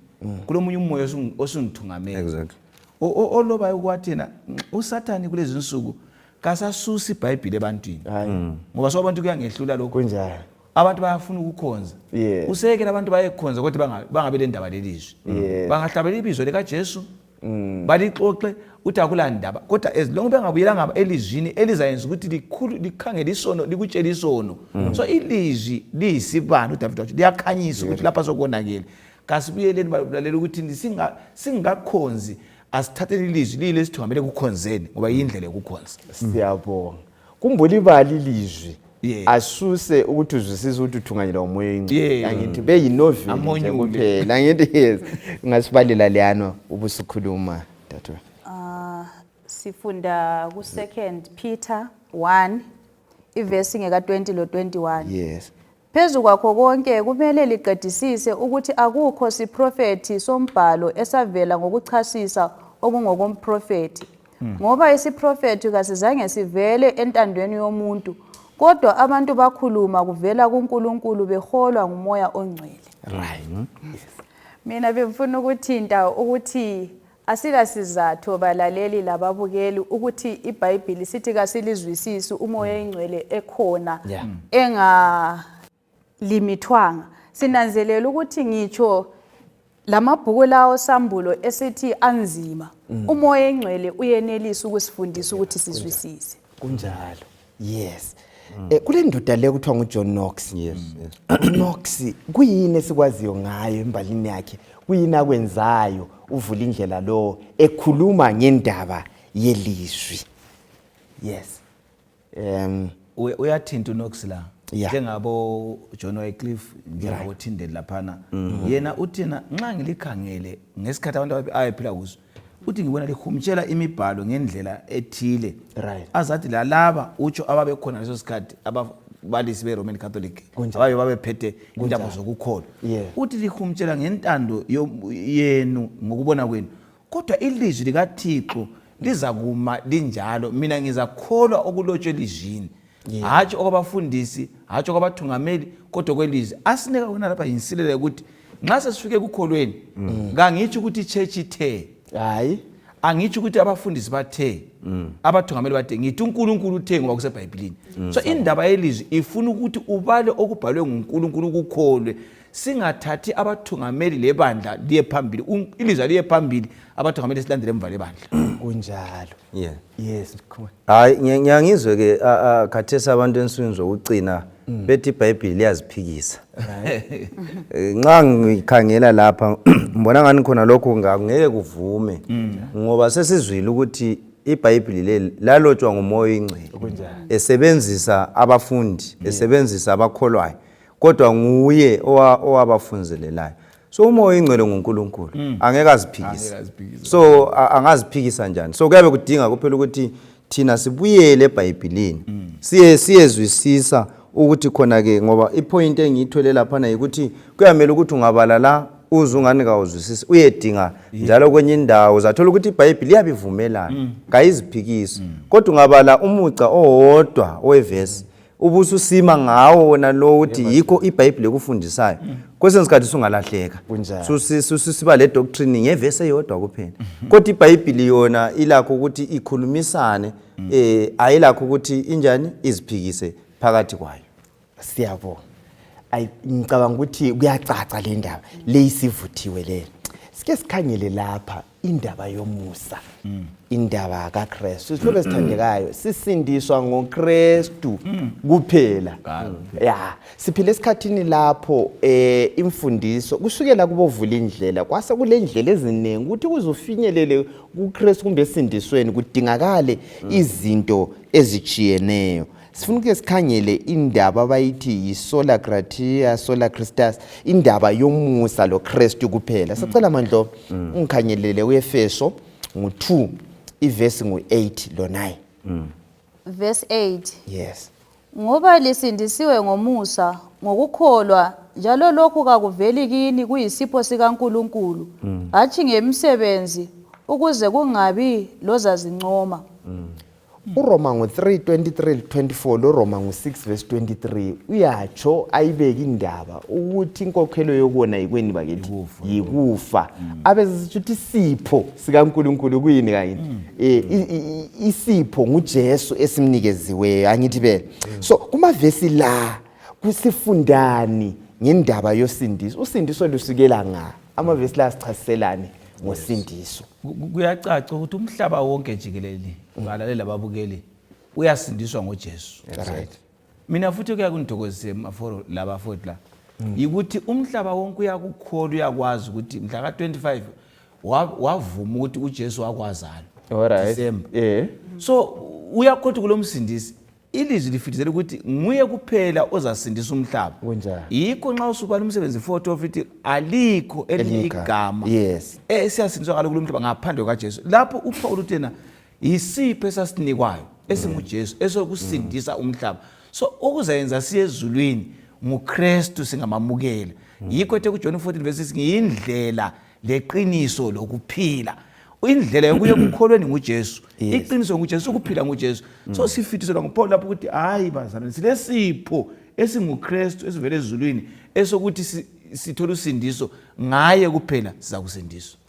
kulomunye umoya osungithungamela. Olobayo kwathina uSathane kulezi nsuku kasasusi iBhayibhili ebantwini, ngoba so abantu kuyangehlula lokho. Kunjalo. Abantu bayafuna ukukhonza. Usekela abantu bayekhonza, kodwa bangabe le ndaba lelizwi. Bangahlabela ibizo likaJesu, balixoxe, uthi akula ndaba, kodwa as long bengabuyelanga elizwini elizayenza ukuthi likhulu likhangele isono, likutshele isono. So ilizwi liyisibani, uDavid wathi liyakhanyisa ukuthi lapha sokonakele. Kasibuyeleni balalela ukuthi singakhonzi, asithatheni ilizwi liyile esithungamele ekukhonzeni, ngoba yindlela yokukhonza. Siyabonga. Kumbula ibali ilizwi asuse ukuthi uzwisise ukuthi uthunganyelwa umoya oyingcwele. Angithi beyinoveli nje Amonyule. kuphela, angithi? Yes, ungasibalela leyano ubusukhuluma, dadewethu. Sifunda ku 2 Peter 1 ivesi ngeka 20 lo 21. Phezu kwakho konke kumele liqedisise ukuthi akukho siprofethi sombhalo esavela ngokuchasisa okungokomprofethi. Ngoba isiprofethi kasizange sivele entandweni yomuntu, kodwa abantu bakhuluma kuvela kuNkulunkulu beholwa ngumoya ongcwele. Mina bengifuna ukuthinta ukuthi asila sizathu, balaleli lababukeli, ukuthi iBhayibhili sithi kasilizwisisi umoya oyingcwele ekhona engalimithwanga. Sinanzelela ukuthi ngitsho lamabhuku lawo sambulo esithi anzima, umoya engcwele uyenelisa ukusifundisa ukuthi sizwisise. Kunjalo, yes. Kule ndoda le kuthiwa nguJohn Knox. Knox, kuyini esikwaziyo ngayo embalini yakhe? Kuyini akwenzayo uvula indlela lo ekhuluma ngendaba yelizwi? Yes. Uyathinta uKnox la njengabo John Wycliffe, njengabo Tyndale laphana. Yena uthina nxa ngilikhangele ngesikhathi abantu ababephila kuso, uthi ngibona lihumtshela imibhalo ngendlela ethile. Azathi lalaba utsho ababekhona leso sikhathi. ababalisi be-Roman Catholic ababe babephethe indaba zokukholwa. Uthi lihumtshela ngentando yenu ngokubona kwenu, kodwa ilizwi likaThixo lizakuma linjalo. Mina ngizakholwa okulotshwe elizwini, hatshi okwabafundisi, hatshi okwabathungameli, kodwa kwelizwi. Asinika kona lapha yinsilela yokuthi nxa sesifike ekukholweni, kangitsho ukuthi ichurch ithe, hayi, angitsho ukuthi abafundisi bathe, abathungameli bathe, ngithi uNkulunkulu uthe ngoba kuseBhayibhilini. So indaba yelizwi ifuna ukuthi ubale okubhalwe nguNkulunkulu ukukholwe, singathathi abathungameli lebandla liye phambili, ilizwi liye phambili, abathungameli silandele emva lebandla. Kunjalo. Yeah. Yes, come on. Hayi, ngiyangizwe ke khathesi abantu ensukwini zokucina bethi iBhayibhili liyaziphikisa. Nxa ngikhangela lapha ngibona ngani khona lokho ngeke kuvume, ngoba sesizwile ukuthi iBhayibhili leli lalotshwa nguMoya oyiNgcwele esebenzisa abafundi, esebenzisa abakholwayo, kodwa nguye owabafunzelelayo. So uMoya oyiNgcwele nguNkulunkulu, angeke aziphikise. Angeke aziphikise. So angaziphikisa njani? So kuyabe kudinga kuphela ukuthi thina sibuyele eBhayibhilini, siyezwisisa ukuthi khona ke, ngoba ipoint engiyithwele laphana yikuthi kuyamele ukuthi ungabala la uze ungani kawuzwisisi, uyedinga njalo kwenye indawo uzathola ukuthi iBhayibhili iyabivumelana, kayiziphikisi, kodwa ungabala umugca owodwa owevesi ubususima ngawo wona lo ukuthi yikho iBhayibhili ekufundisayo, kwesinye isikhathi sungalahleka. Kunjalo. Siba le doctrine ngevesi eyodwa kuphela, kodwa iBhayibhili yona ilakho ukuthi ikhulumisane, ayilakho ukuthi injani iziphikise phakathi kwayo. Siyabonga. Ayi, ngicabanga ukuthi kuyacaca le ndaba leyisivuthiwe le. Sike sikhangele lapha indaba yomusa, indaba kaKristu. Sihlobo esithandekayo, sisindiswa ngoKristu kuphela. Ya, siphila esikhathini lapho imfundiso kusukela kubovula indlela kwase kule ndlela eziningi ukuthi ukuze ufinyelele kuKristu kumbe esindisweni kudingakale izinto ezitshiyeneyo. Sifuna ukuke sikhangele indaba abayithi yi-sola gratia, sola Christus, indaba yomusa loKristu kuphela. Sicela Mandlo ungikhangelele uEfeso ngu-2 ivesi ngu-8 lo-9. Verse 8. Yes. Ngoba lisindisiwe ngomusa ngokukholwa, njalo lokhu kakuveli kini, kuyisipho sikaNkulunkulu, hatshi ngemisebenzi, ukuze kungabi lozazincoma. uRoma ngo-3:23 24 loRoma ngo-6 verse 23 uyatsho ayibeke indaba ukuthi inkokhelo yokona yikweni bakithi yikufa, abese sithi isipho sikaNkulunkulu kuyini kanye isipho nguJesu esimnikeziweyo, angithi bele. So kumavesi la kusifundani ngendaba yosindiso? Usindiso lusukela nga amavesi la asichasiselani ngosindiso? Kuyacaca ukuthi umhlaba wonke jikelele, balalela ababukeli, uyasindiswa ngoJesu. Mina futhi kuyakungithokozise maforo labafowethu la yikuthi umhlaba wonke uyakukholwa, uyakwazi ukuthi mhla ka-25 wavuma ukuthi uJesu wakwazalwa December. So uyakholwa kulo msindisi, ilizwi lifithizela ukuthi nguye kuphela ozasindisa umhlaba. Kunjalo. Yikho nxa usubala umsebenzi 4:12 ithi alikho elinye Elinye igama. igama esiyasindiswa ngalo kulo mhlaba ngaphandle kukaJesu. Lapho uPaul uthi yena yisipho esasinikwayo esinguJesu esokusindisa umhlaba. So okuzayenza siye ezulwini nguKristu singamamukela. Yikho ethe kuJohn 14 verse 6 ngiyindlela leqiniso lokuphila. Indlela yokuya ekukholweni nguJesu, iqiniso nguJesu, ukuphila nguJesu. So sifithiselwa nguPaul lapho ukuthi hayi bazalwane, silesipho esinguKristu esivela ezulwini esokuthi sithole usindiso ngaye kuphela, sizakusindiswa.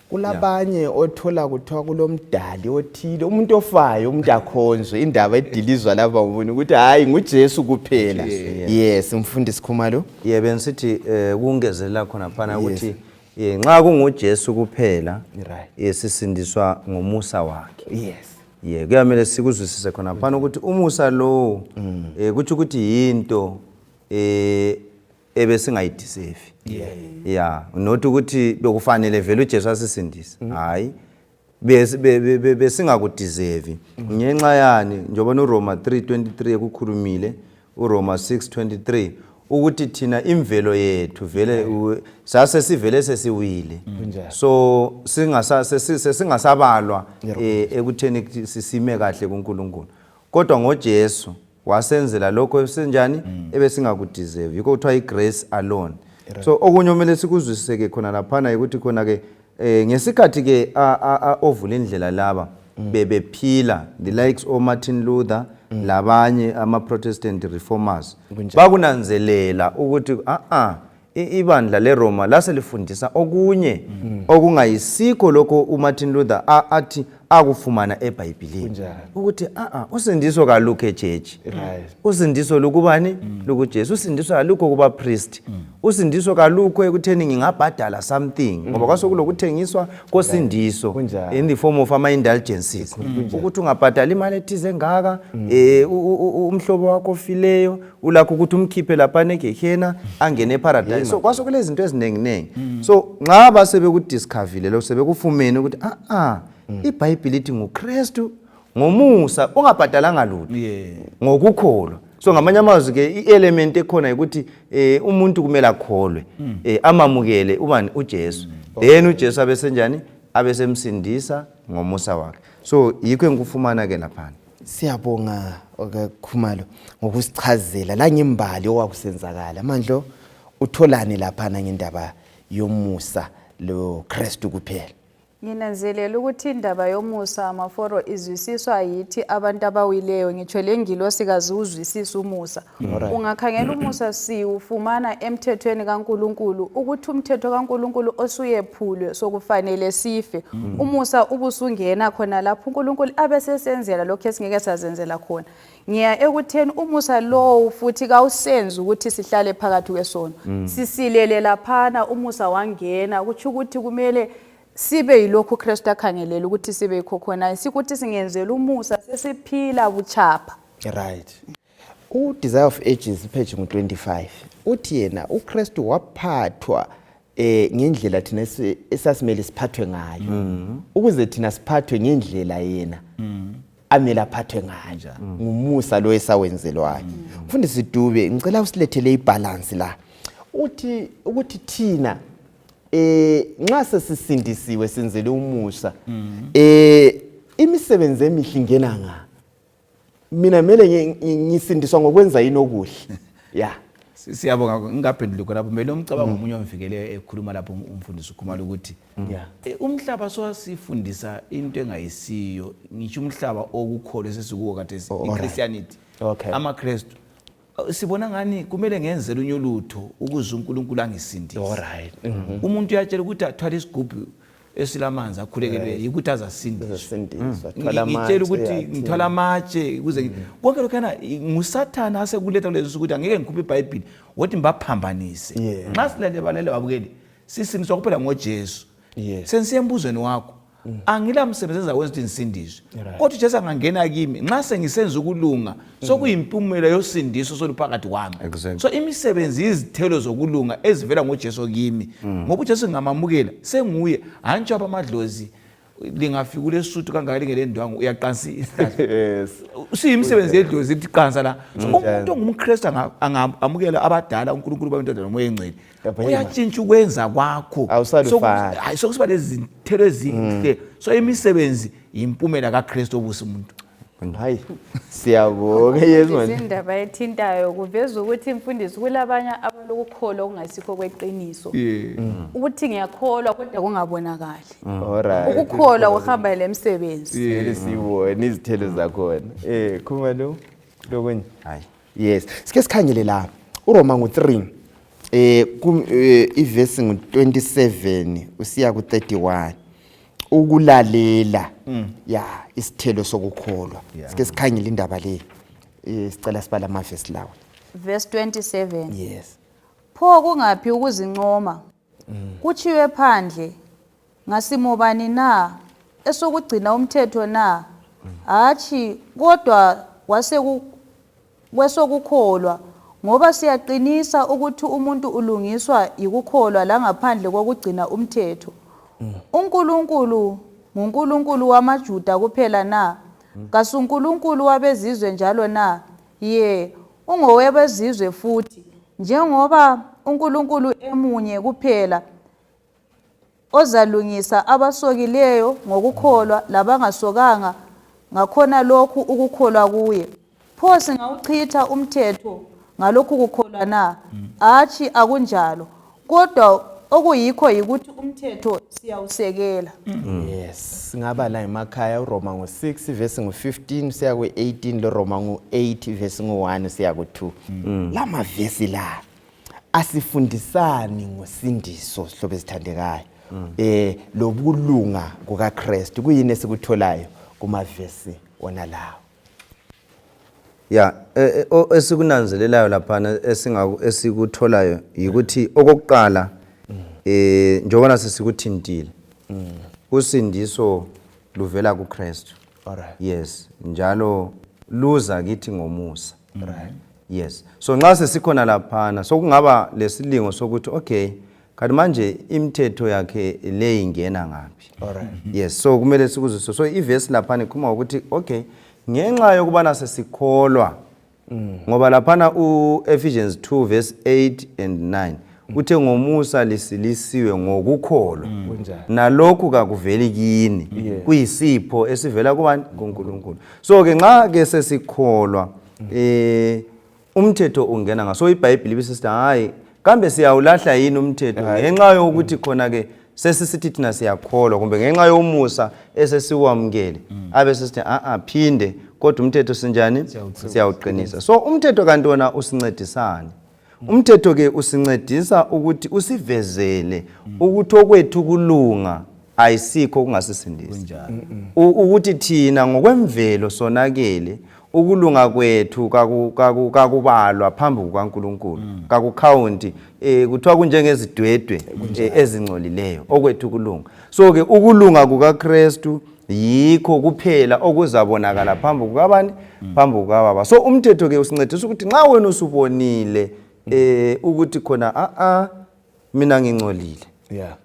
Kulabanye othola kuthiwa kulomdali othile, umuntu ofayo, umuntu akhonzwe, indaba edilizwa lapha ubona ukuthi hayi nguJesu kuphela. Yes, mfundisi Khumalo. Yebo, bengisithi kungezelela khona phana ukuthi nxa kunguJesu kuphela, sisindiswa ngomusa wakhe. Kuyamele sikuzwisise khona phana ukuthi umusa lo kutsho ukuthi yinto ebesingayideserve. Yeah, not ukuthi bekufanele vele uJesu asisindise. Hayi. Besingakudeserve. Ngenxa yani, njengoba uRoma 3:23 ekukhulumile, uRoma 6:23 ukuthi thina imvelo yethu vele sase sivele sesiwile. So sesingasabalwa ekutheni sisime kahle kuNkulunkulu. Kodwa ngoJesu Wasenzela lokho esenjani ebesingakudeserve. Yikho kuthiwa i-grace alone. So okunye omele sikuzwisise-ke khona laphana ukuthi khona-ke ngesikhathi ke ovula indlela laba bebephila, the likes o Martin Luther labanye ama Protestant reformers, bakunanzelela ukuthi ibandla leRoma laselifundisa okunye okungayisikho lokho uMartin Luther athi akufumana eBhayibhilini, ukuthi usindiso kalukho echechi, usindiso lukubani? LukuJesu. Usindiso kalukho kuba priest, usindiso kalukho ekutheni ngingabhadala something, ngoba kwasokulokuthengiswa kosindiso in the form of ama-indulgences, ukuthi ungabhadala imali ethize engaka, umhlobo wakho ofileyo ulakho ukuthi umkhiphe laphana egehena angene eparadise. So kwasokulezinto eziningi-ningi. So nxa basebekudiscovile lo, sebekufumene ukuthi iBhayibhili ithi nguKristu ngomusa ungabhadalanga lutho ngokukholwa. So ngamanye amazwi ke i-element ekhona ukuthi umuntu kumele akholwe, amamukele ubani? UJesu. Then uJesu abesenjani? Abesemsindisa ngomusa wakhe. So yikho engikufumana ke laphana. Siyabonga Khumalo ngokusichazela la ngembali okwakusenzakala. Mandlo, utholani laphana ngendaba yomusa lo Kristu kuphela? Nginanzelela ukuthi indaba yomusa, amaforo, izwisiswa yithi abantu abawileyo. Ngitsho le ngilosi kaziwuzwisisi umusa. Ungakhangela umusa siwufumana emthethweni kaNkulunkulu, ukuthi umthetho kaNkulunkulu osuyephulwe, sokufanele sife. Umusa ubusungena khona lapho, uNkulunkulu abesesenzela lokhu esingeke sazenzela khona. Ngiya ekutheni umusa lowo futhi kawusenzi ukuthi sihlale phakathi kwesono. Sisilele laphana, umusa wangena, kutsho ukuthi kumele sibe yilokhu uKristu akhangelela ukuthi sibe yikho khona, sikuthi singenzela umusa sesiphila buchapha. Right. U-Desire of Ages, page ngu-25, uthi yena uKristu waphathwa ngendlela thina esasimele siphathwe ngayo, ukuze thina siphathwe ngendlela yena amele aphathwe ngayo, ngumusa lo esawenzelwayo. Mfundisi Dube, ngicela usilethele ibalance la. Uthi ukuthi thina nxa sesisindisiwe, senzele umusa, imisebenzi emihle ingena nga? Mina mele ngisindiswa ngokwenza yini okuhle ya? Siyabonga. Ngingaphenduli khona lapho, kumele umcabango omunye omvikele ekhuluma lapho umfundisi uKhumalo ukuthi umhlaba sowasifundisa into engayisiyo. Ngisho umhlaba okukholwa esesikuwo khathesi, i-Christianity, amaKrestu, sibona ngani kumele ngenze lunye ulutho ukuze uNkulunkulu angisindise. Umuntu uyatshela ukuthi athwale isigubhu esilamanzi akhulekelwe yikuthi azasindiswa. Azasindiswa. Thwala Ngitshela ukuthi amatshe, ngithwala amatshe ukuze konke lokhana ngusathana asekuletha kulezi nsuku ukuthi angeke ngikhuphe iBhayibhili wothi ngibaphambanise. Nxa silalele, balele babukeli, sisindiswa kuphela ngoJesu. Sensiya embuzweni wakho, angila msebenzi enzawenza ukuthi ngisindiswe, kodwa uJesu angangena kimi nxa sengisenza ukulunga, sokuyimpumela yosindiso soluphakathi kwami. So imisebenzi yizithelo zokulunga ezivela ngoJesu kimi, ngoba uJesu ngingamamukela senguye. Hantshi abamadlozi lingafika ulesuthu kangaka lingelendwangu, uyaqansa isihlahla. Siyimisebenzi yedlozi ithi qansa la. So umuntu ongumKristu angamukela abadala, uNkulunkulu babentwana noMoya Engcwele, Yabhema. Uyatshintsha ukwenza kwakho. Awusalufani. Hayi, sokusiba lezi zithelo ezinhle. So imisebenzi yimpumela kaKristu obusa umuntu. Hayi, siyabonga. Yes, man. Indaba ethintayo kuveza ukuthi, mfundisi, kulabanye abalokukholwa okungasikho kweqiniso, ukuthi ngiyakholwa kodwa kungabonakali. Ukukholwa kuhamba lemsebenzi. Kumele sibone izithelo zakhona. Khumalo, lokunye? Hayi. Yes, sike sikhangele la uRoma ngu-3, ivesi ngu-27 usiya ku-31, ukulalela ya isithelo sokukholwa. Sike sikhangele indaba le. Sicela sibale amavesi lawo. Verse 27. Yes. Pho kungaphi ukuzincoma? Kutshiwe phandle. Ngasimobani na? Esokugcina umthetho na? Hatshi, kodwa kwesokukholwa, ngoba siyaqinisa ukuthi umuntu ulungiswa yikukholwa langaphandle kokugcina umthetho. UNkulunkulu nguNkulunkulu wamaJuda kuphela na? KasuNkulunkulu wabezizwe njalo na? Ye, ungowebezizwe futhi, njengoba uNkulunkulu emunye kuphela ozalungisa abasokileyo ngokukholwa labangasokanga ngakhona lokhu ukukholwa kuye. Pho singawuchitha umthetho ngalokhu kukholwa na? Hatshi, akunjalo. Kodwa okuyikho yikuthi umthetho siyawusekela. Yes, singaba la emakhaya uRoma ngo-6 verse ngo-15 siya ku-18 loRoma ngo-8 verse ngo-1 siya ku-2. La mavesi la asifundisani ngosindiso sihlobo ezithandekayo. Lokulunga kukaKristu kuyini esikutholayo kumavesi wona lawo? Ya, esikunanzelelayo laphana esikutholayo yikuthi okokuqala njengoba sesikuthintile usindiso luvela kuKristu. Yes, njalo luza kithi ngomusa. Yes. So nxa sesikhona laphana sokungaba lesilingo sokuthi okay, kanti manje imithetho yakhe le ingena ngaphi? Yes, so kumele sikuzwisise. So ivesi laphana ikhuluma ngokuthi okay, ngenxa yokubana sesikholwa ngoba laphana u-Ephesians 2 verse 8 and 9 uthe ngomusa lisilisiwe ngokukholwa. Nalokhu kakuveli kini, kuyisipho esivela kubani? KuNkulunkulu. So ke nxa ke sesikholwa umthetho ungena ngaso. So iBhayibheli ibisithi hayi, kambe siyawulahla yini umthetho ngenxa yokuthi khona ke sesisithi thina siyakholwa, kumbe ngenxa yomusa esesiwamukele abe sesithi a phinde, kodwa umthetho sinjani? Siyawuqinisa. So umthetho kanti wona usincedisani? Umthetho ke usincedisa ukuthi usivezele ukuthi okwethu kulunga ayisikho okungasisindisa. Ukuthi thina ngokwemvelo sonakele, ukulunga kwethu kakubalwa phambi kukaNkulunkulu, kakukhawunti, kuthiwa kunjengezidwedwe ezingcolileyo okwethu kulunga. So ke ukulunga kukaKristu yikho kuphela okuzabonakala phambi kukabani? Phambi kukaBaba. So umthetho ke usincedisa ukuthi nxa wena usubonile ukuthi khona mina ngingcolile,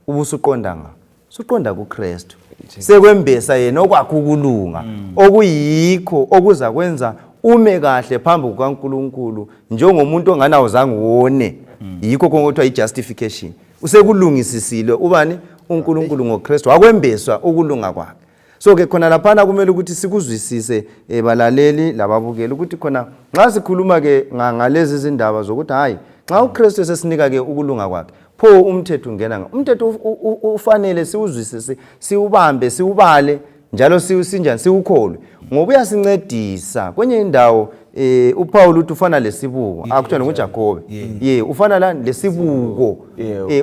ubusuqonda nga suqonda kuKristu, sekwembesa yena okwakho ukulunga okuyikho okuza kwenza ume kahle phambi kukaNkulunkulu njengomuntu onganawuzange wone. Yikho konke okuthiwa i-justification. Usekulungisisile ubani? uNkulunkulu ngoKristu, wakwembeswa ukulunga kwakhe. So ke khona laphana kumele ukuthi sikuzwisise balaleli lababukeli ukuthi khona nxa sikhuluma ke ngalezi izindaba zokuthi hayi, nxa uKristu esesinika ke ukulunga kwakhe, pho umthetho ungena nga? Umthetho ufanele siwuzwisise, siwubambe, siwubale njalo sinjani, siwukholwe, ngoba uyasincedisa. Kwenye indawo uPaul uthi ufana lesibuko, akuthiwa nguJakobe, ye ufana la lesibuko,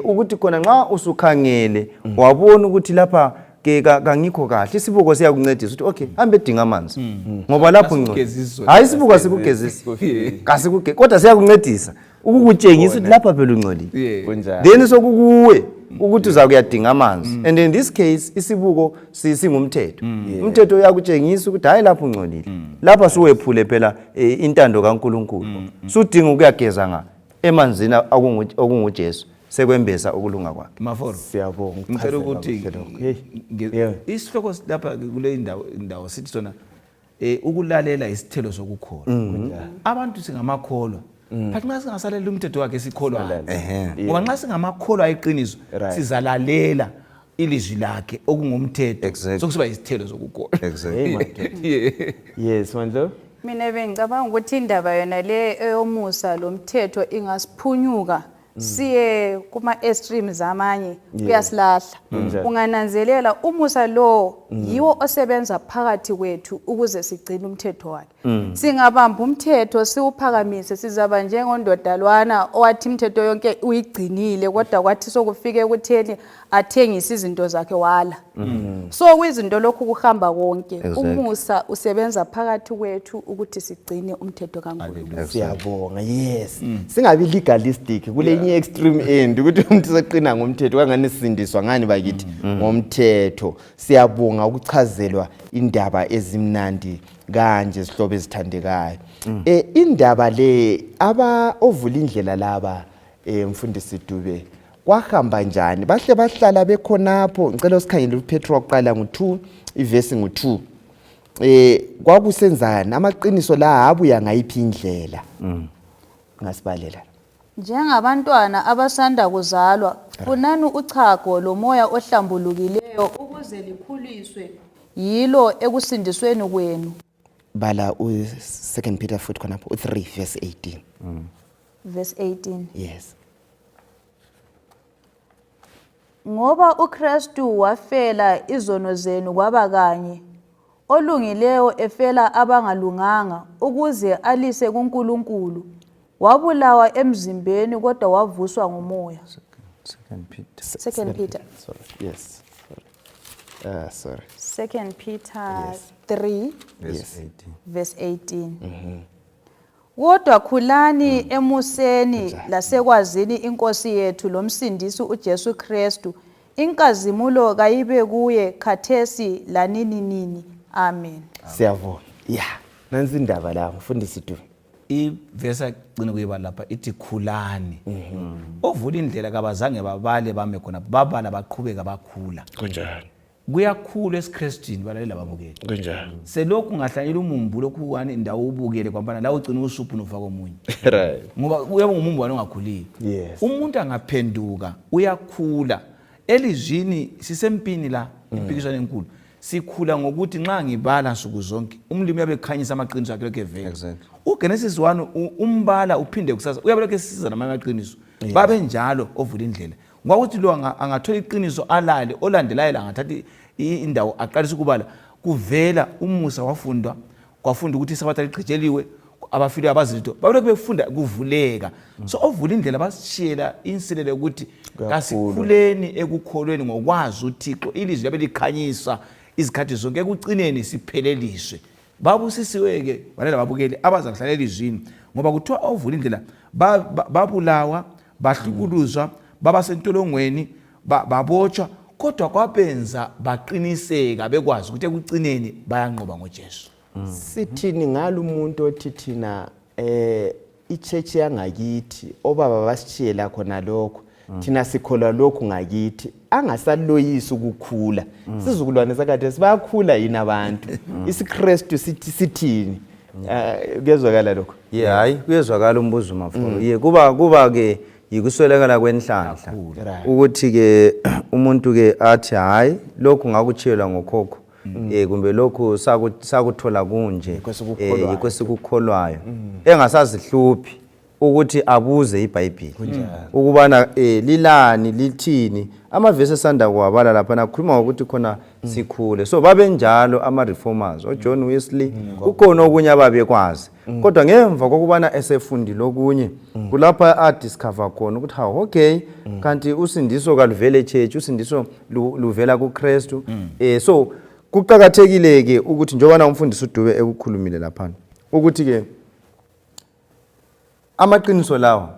ukuthi khona nxa usukhangele wabona ukuthi lapha ke kangikho kahle, isibuko siyakuncedisa ukuthi okay, hambe edinga amanzi ngoba lapho ngcono. Hayi, isibuko asikugezisi, kasikuge, kodwa siyakuncedisa ukukutshengisa ukuthi lapha phela ungcolile. Then sokukuwe ukuthi uzakuyadinga amanzi. And in this case isibuko singumthetho. Umthetho uyakutshengisa ukuthi hayi, lapho ungcolile, lapha suwephule phela intando kaNkulunkulu, sudinga ukuyageza nga emanzini okunguJesu, sekwembesa ukulunga kwakhe. Maforo, siyabonga. Ngicela ukuthi isihloko lapha kule indawo sithi sona ukulalela isithelo sokukholwa. Abantu singamakholwa, but nxa singasalela umthetho wakhe sikholwa, ngoba nxa singamakholwa iqiniso sizalalela ilizwi lakhe okungumthetho, sokusiba isithelo sokukholwa. Yes, Mandlo. Mina bengicabanga ukuthi indaba yona le eyomusa lomthetho ingasiphunyuka siye kuma extremes amanye, kuyasilahla. Ungananzelela umusa lo yiwo osebenza phakathi kwethu ukuze sigcine umthetho wakhe. Singabamba umthetho siwuphakamise, sizaba njengondodalwana owathi imithetho yonke uyigcinile, kodwa kwathi sokufike ekutheni athengise izinto zakhe wala. So kwizinto lokhu kuhamba konke. Umusa usebenza phakathi kwethu ukuthi sigcine umthetho kaNkulunkulu. Siyabonga. Yes. Singabi legalistic kule inye extreme end ukuthi umuntu seqina ngomthetho kangani sisindiswa ngani bakithi ngomthetho. Siyabonga ukuchazelwa indaba ezimnandi kanje zihlobo ezithandekayo. Indaba le aba ovula indlela laba mfundisi Dube kwahamba njani? Bahle bahlala bekhonapho. Ngicela usikhangele uPetro waqala ngo2 ivesi ngo2. Kwakusenzani amaqiniso la abuya ngayiphi indlela? Ngasibalela. Njengabantwana abasanda kuzalwa, funani uchago lomoya ohlambulukileyo ukuze likhuliswe yilo ekusindisweni kwenu. Bala u-2 Peter futhi khonapho u-3 verse 18. Verse 18. Yes. Ngoba uKristu wafela izono zenu kwaba kanye, olungileyo efela abangalunganga, ukuze alise kuNkulunkulu. Wabulawa emzimbeni kodwa wavuswa ngomoya. Second Peter. Second Peter. Sorry. Yes. Sorry. Sorry. Second Peter Yes. 3 Verse Yes. 18. Verse 18. Kodwa khulani emuseni lasekwazini inkosi yethu lomsindisi uJesu Kristu. Inkazimulo kayibe kuye khathesi lanini nini. Amen. Siyabonga. Yeah. Nansi indaba la mfundisi Du. Ivesi agcina kuyibala lapha ithi khulani. Ovula indlela kabazange babale bame khona, babala baqhubeka bakhula. Kunjalo. Kuyakhula esiKristwini balalela babukele. Kunjalo. Selokhu ngahlanyela umumbu lokhu wani indawo ubukele kwambana la ugcina usuphu nofaka omunye. Right. Ngoba uyabe ngumumbu wani ongakhuliyo. Yes. Umuntu angaphenduka uyakhula. Elizwini sisempini la impikiswano enkulu. Sikhula ngokuthi nxa ngibala nsuku zonke umlimi uyabe ekhanyisa amaqiniso akhe lokhu evela. UGenesis 1 umbala uphinde kusasa uyabe lokhu esiza namanye amaqiniso. Babe njalo ovula indlela. Kwakuthi lo angathola iqiniso alale olandelayo la angathatha indawo aqalise ukubala kuvela umusa wafundwa kwafunda ukuthi isabatha ligqitsheliwe abafileyo abazilutho babelokhu befunda kuvuleka. So ovula indlela basishiyela inselelo yokuthi kasikhuleni ekukholweni ngokwazi uThixo, ilizwi labe likhanyisa izikhathi zonke, ekucineni sipheleliswe. Babusisiwe-ke balela babukeli abazakuhlala elizwini, ngoba kuthiwa ovula indlela babulawa, bahlukuluzwa, baba sentolongweni, babotshwa, kodwa kwabenza baqiniseka bekwazi ukuthi ekucineni bayanqoba ngoJesu. Sithini ngalo umuntu othi thina ichurch yangakithi obaba basitshiyela khona lokho, thina sikholwa lokhu ngakithi, angasaloyisi ukukhula. Sizukulwane sakade sibakhula yini abantu? IsiKristu sithi sithini? Kuyezwakala lokho? Yeah, hayi kuyezwakala umbuzo Mafolo. Yeah, kuba ke yikuswelekala kwenhlanhla. Ukuthi ke umuntu ke athi hayi lokhu ngakutshiyelwa ngokhokho. Kumbe lokhu sakuthola kunje, Yikho yikho sikukholwayo. Engasazihluphi ukuthi abuze iBhayibheli ukubana lilani lithini. Amavesi esanda kuwabala lapha nakhuluma ngokuthi khona sikhule. So babenjalo ama reformers, oJohn Wesley, kukhona okunye ababekwazi, kodwa ngemva kokubana esefundile okunye kulapha adiscover khona ukuthi hawu okay, kanti usindiso kaluvele church, usindiso luvela kuKristu. So kuqakathekile ke ukuthi njengoba umfundisi uDube ekukhulumile lapha ukuthi ke amaqiniso lawo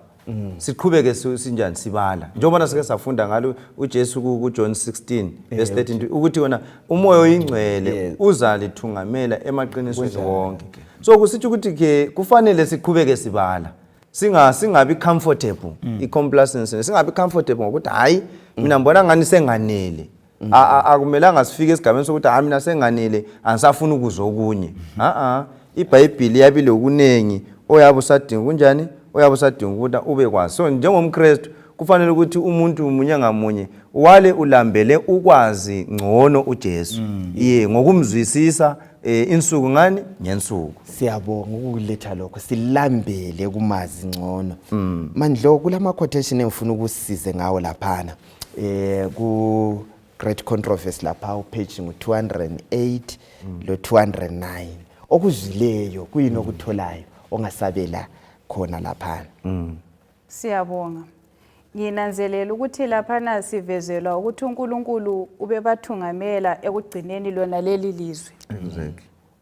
siqhubeke sinjani sibala, njengoba sike safunda ngalo uJesu ku John 16 verse 13 ukuthi wona umoya oyingcwele uzalithungamela emaqinisweni wonke. So kusithi ukuthi ke kufanele siqhubeke sibala, singabi comfortable, i-complacency, singabi comfortable ngokuthi hayi mina ngibona ngani senganele. Akumelanga sifike esigabeni sokuthi hayi mina senganele angisafuni ukuzwa okunye. A iBhayibhili yabile okuningi oyabe usadinga kunjani, oyabe usadinga ukuthi ube kwazi. So njengomKristu kufanele ukuthi umuntu munye ngamunye wale ulambele ukwazi ngcono uJesu, ye ngokumzwisisa insuku ngani ngensuku. Siyabonga ukuletha lokho, silambele kumazi ngcono. Mandlo, kulama quotation engifuna ukusize ngawo laphana ku Great Controversy lapha upage ngu 208 lo 209. Okuzwileyo kuyini okutholayo ongasabela khona laphana? Siyabonga. Nginanzelela ukuthi laphana sivezelwa ukuthi uNkulunkulu ubebathungamela ekugcineni lona leli lizwe.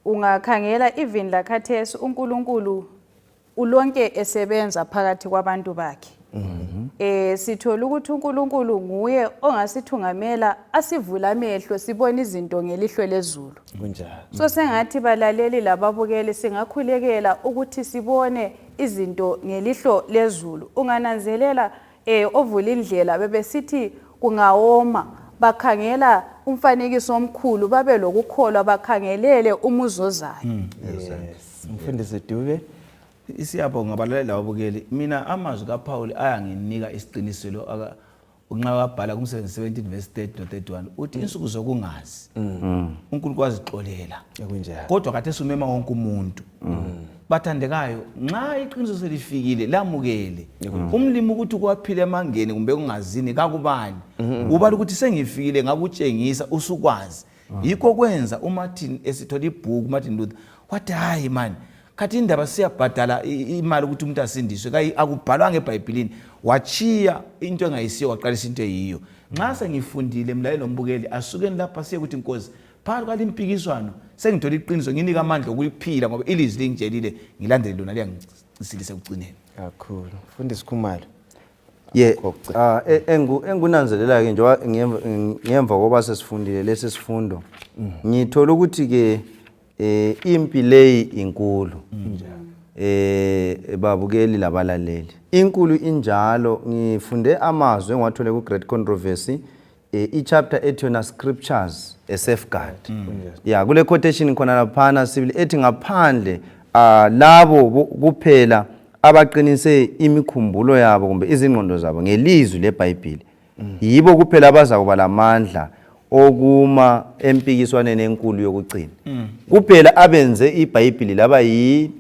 Ungakhangela even lakhathesi uNkulunkulu ulonke esebenza phakathi kwabantu bakhe. Sithola ukuthi uNkulunkulu nguye ongasithungamela asivula amehlo sibone izinto ngelihlo lezulu. Kunjalo. So sengathi balaleli lababukeli singakhulekela ukuthi sibone izinto ngelihlo lezulu. Ungananzelela ovula indlela bebesithi kungawoma bakhangela umfanekiso omkhulu, babe lokukholwa bakhangelele umuzozayo. Yes. Mfundisi Dube. Siyabonga balaleli lababukeli. Mina amazwi kaPaul ayanginika isiqiniselo Unxa wabhala kumsebenzi 17 verse 30 no 31 uthi insuku zokungazi uNkulunkulu wazixolela. Kunjalo. Kodwa khathesi umema wonke umuntu. Bathandekayo, nxa iqiniso selifikile lamukele. Umlimi ukuthi kwaphila emangeni kumbe kungazini kakubani. Ubala ukuthi sengifikile ngakutshengisa usukwazi. Yikho kwenza uMartin esithola ibhuku uMartin Luther wathi hayi mani khathi indaba siyabhadala imali ukuthi umuntu asindiswe kayi akubhalwanga eBhayibhilini. Watshiya into engayisiyo waqalisa into eyiyo. Nxa sengifundile mlaleli lombukeli asukeni lapha siye ukuthi Nkosi phakathi kwale impikiswano sengithola iqiniso nginika amandla okuliphila ngoba ilizwi lingitshelile ngilandele lona liyangisilisa ekucineni. Kakhulu. Mfundisi Khumalo. Ye, engikunanzelela-ke njengoba ngemva kokuba sesifundile lesi sifundo, ngithola ukuthi-ke impi leyi inkulu. Babukeli labalaleli. Inkulu injalo, ngifunde amazwi engiwathole ku-Great Controversy, i-chapter ethi yona Scriptures a Safeguard. Ya, kule quotation khona laphana sibili ethi ngaphandle labo kuphela abaqinise imikhumbulo yabo kumbe izingqondo zabo ngelizwi leBhayibhili. Yibo kuphela abazakuba lamandla okuma empikiswaneni enkulu yokugcina. Kuphela abenze iBhayibhili laba yi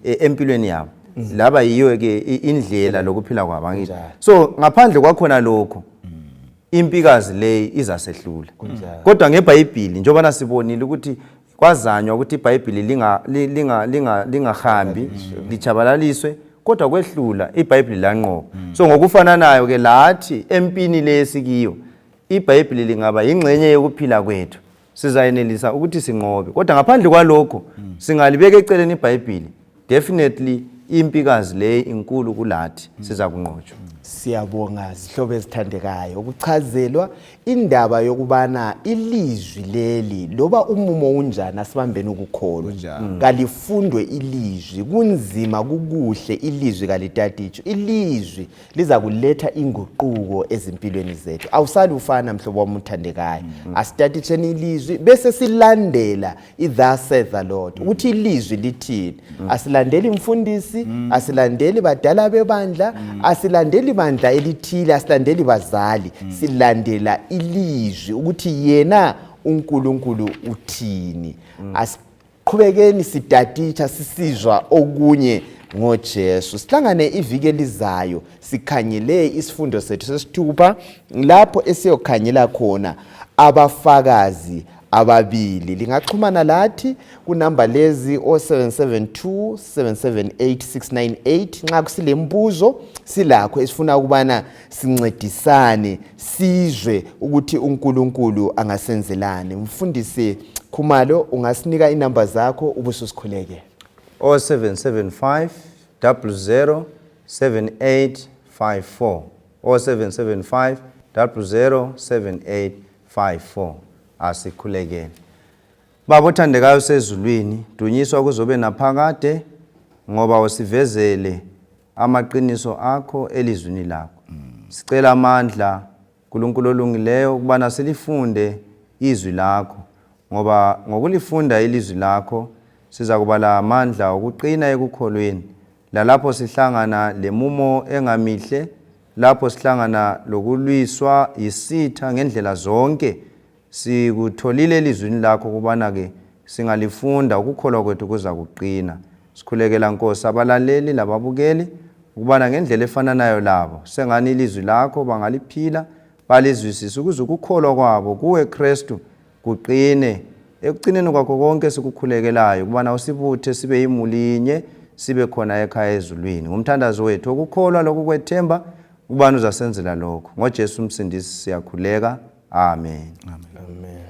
empilweni yabo. Laba yiyo ke indlela lokuphila kwabo angithi. So ngaphandle kwakhona lokho impikazi leyi izasehlula. Kodwa ngeBhayibhili njengoba sibonile ukuthi kwazanywa ukuthi iBhayibhili lingahambi lichabalaliswe, kodwa kwehlula iBhayibhili lanqoba. So ngokufananayo ke lathi empini lesikiyo iBhayibhili lingaba ingxenye yokuphila kwethu, sizayenelisa ukuthi sinqobe. Kodwa ngaphandle kwalokho singalibeka eceleni iBhayibhili, definitely impikazi leyi inkulu kulathi, siza kunqotshwa. Siyabonga zihlobo ezithandekayo ukuchazelwa indaba yokubana ilizwi leli loba umumo unjani asibambeni ukukholwa. Kalifundwe ilizwi, kunzima kukuhle ilizwi kalitatitsho. Ilizwi lizakuletha inguquko ezimpilweni zethu. Awusali ufana mhlobo wami uthandekayo. Asitatitsheni ilizwi bese silandela i-thus saith the Lord, ukuthi ilizwi lithini. Asilandeli mfundisi, asilandeli badala bebandla, asilandeli bandla elithile, asilandeli bazali, silandela ilizwi ukuthi yena uNkulunkulu uthini. Asiqhubekeni sitatitsha sisizwa okunye ngoJesu. Sihlangane iviki elizayo sikhangele isifundo sethu sesithupha lapho esiyokhangela khona abafakazi ababili. Lingaxhumana lathi kunamba lezi 0772 778 698 nxa kusilembuzo silakho esifuna ukubana sincedisane sizwe ukuthi uNkulunkulu angasenzelani. Mfundisi Khumalo, ungasinika inamba zakho ubususikhuleke. 0775 00 7854, 0775 00 7854. Asikhulekeni. Baba othandekayo sezulwini, dunyiswa kuzobe naphakade ngoba usivezele amaqiniso akho elizwini lakho. Sicela amandla uNkulunkulu olungileyo ukubana silifunde izwi lakho, ngoba ngokulifunda ilizwi lakho sizakuba lamandla okuqina ekukholweni, lalapho sihlangana lemumo engamihle, lapho sihlangana lokulwiswa yisitha ngendlela zonke, sikutholile elizwini lakho ukubana ke singalifunda ukukholwa kwethu kuzakuqina. Sikhulekela Nkosi abalaleli lababukeli ukubana ngendlela efananayo labo sengani ilizwi lakho bangaliphila balizwisise ukuze ukukholwa kwabo kuwe Kristu kuqine. Ekucineni kwakho konke sikukhulekelayo ukubana usibuthe sibe yimulinye sibe khona ekhaya ezulwini. Ngumthandazo wethu okukholwa lokukwethemba ukubana uzasenzela lokho. NgoJesu uMsindisi siyakhuleka. Amen. Amen.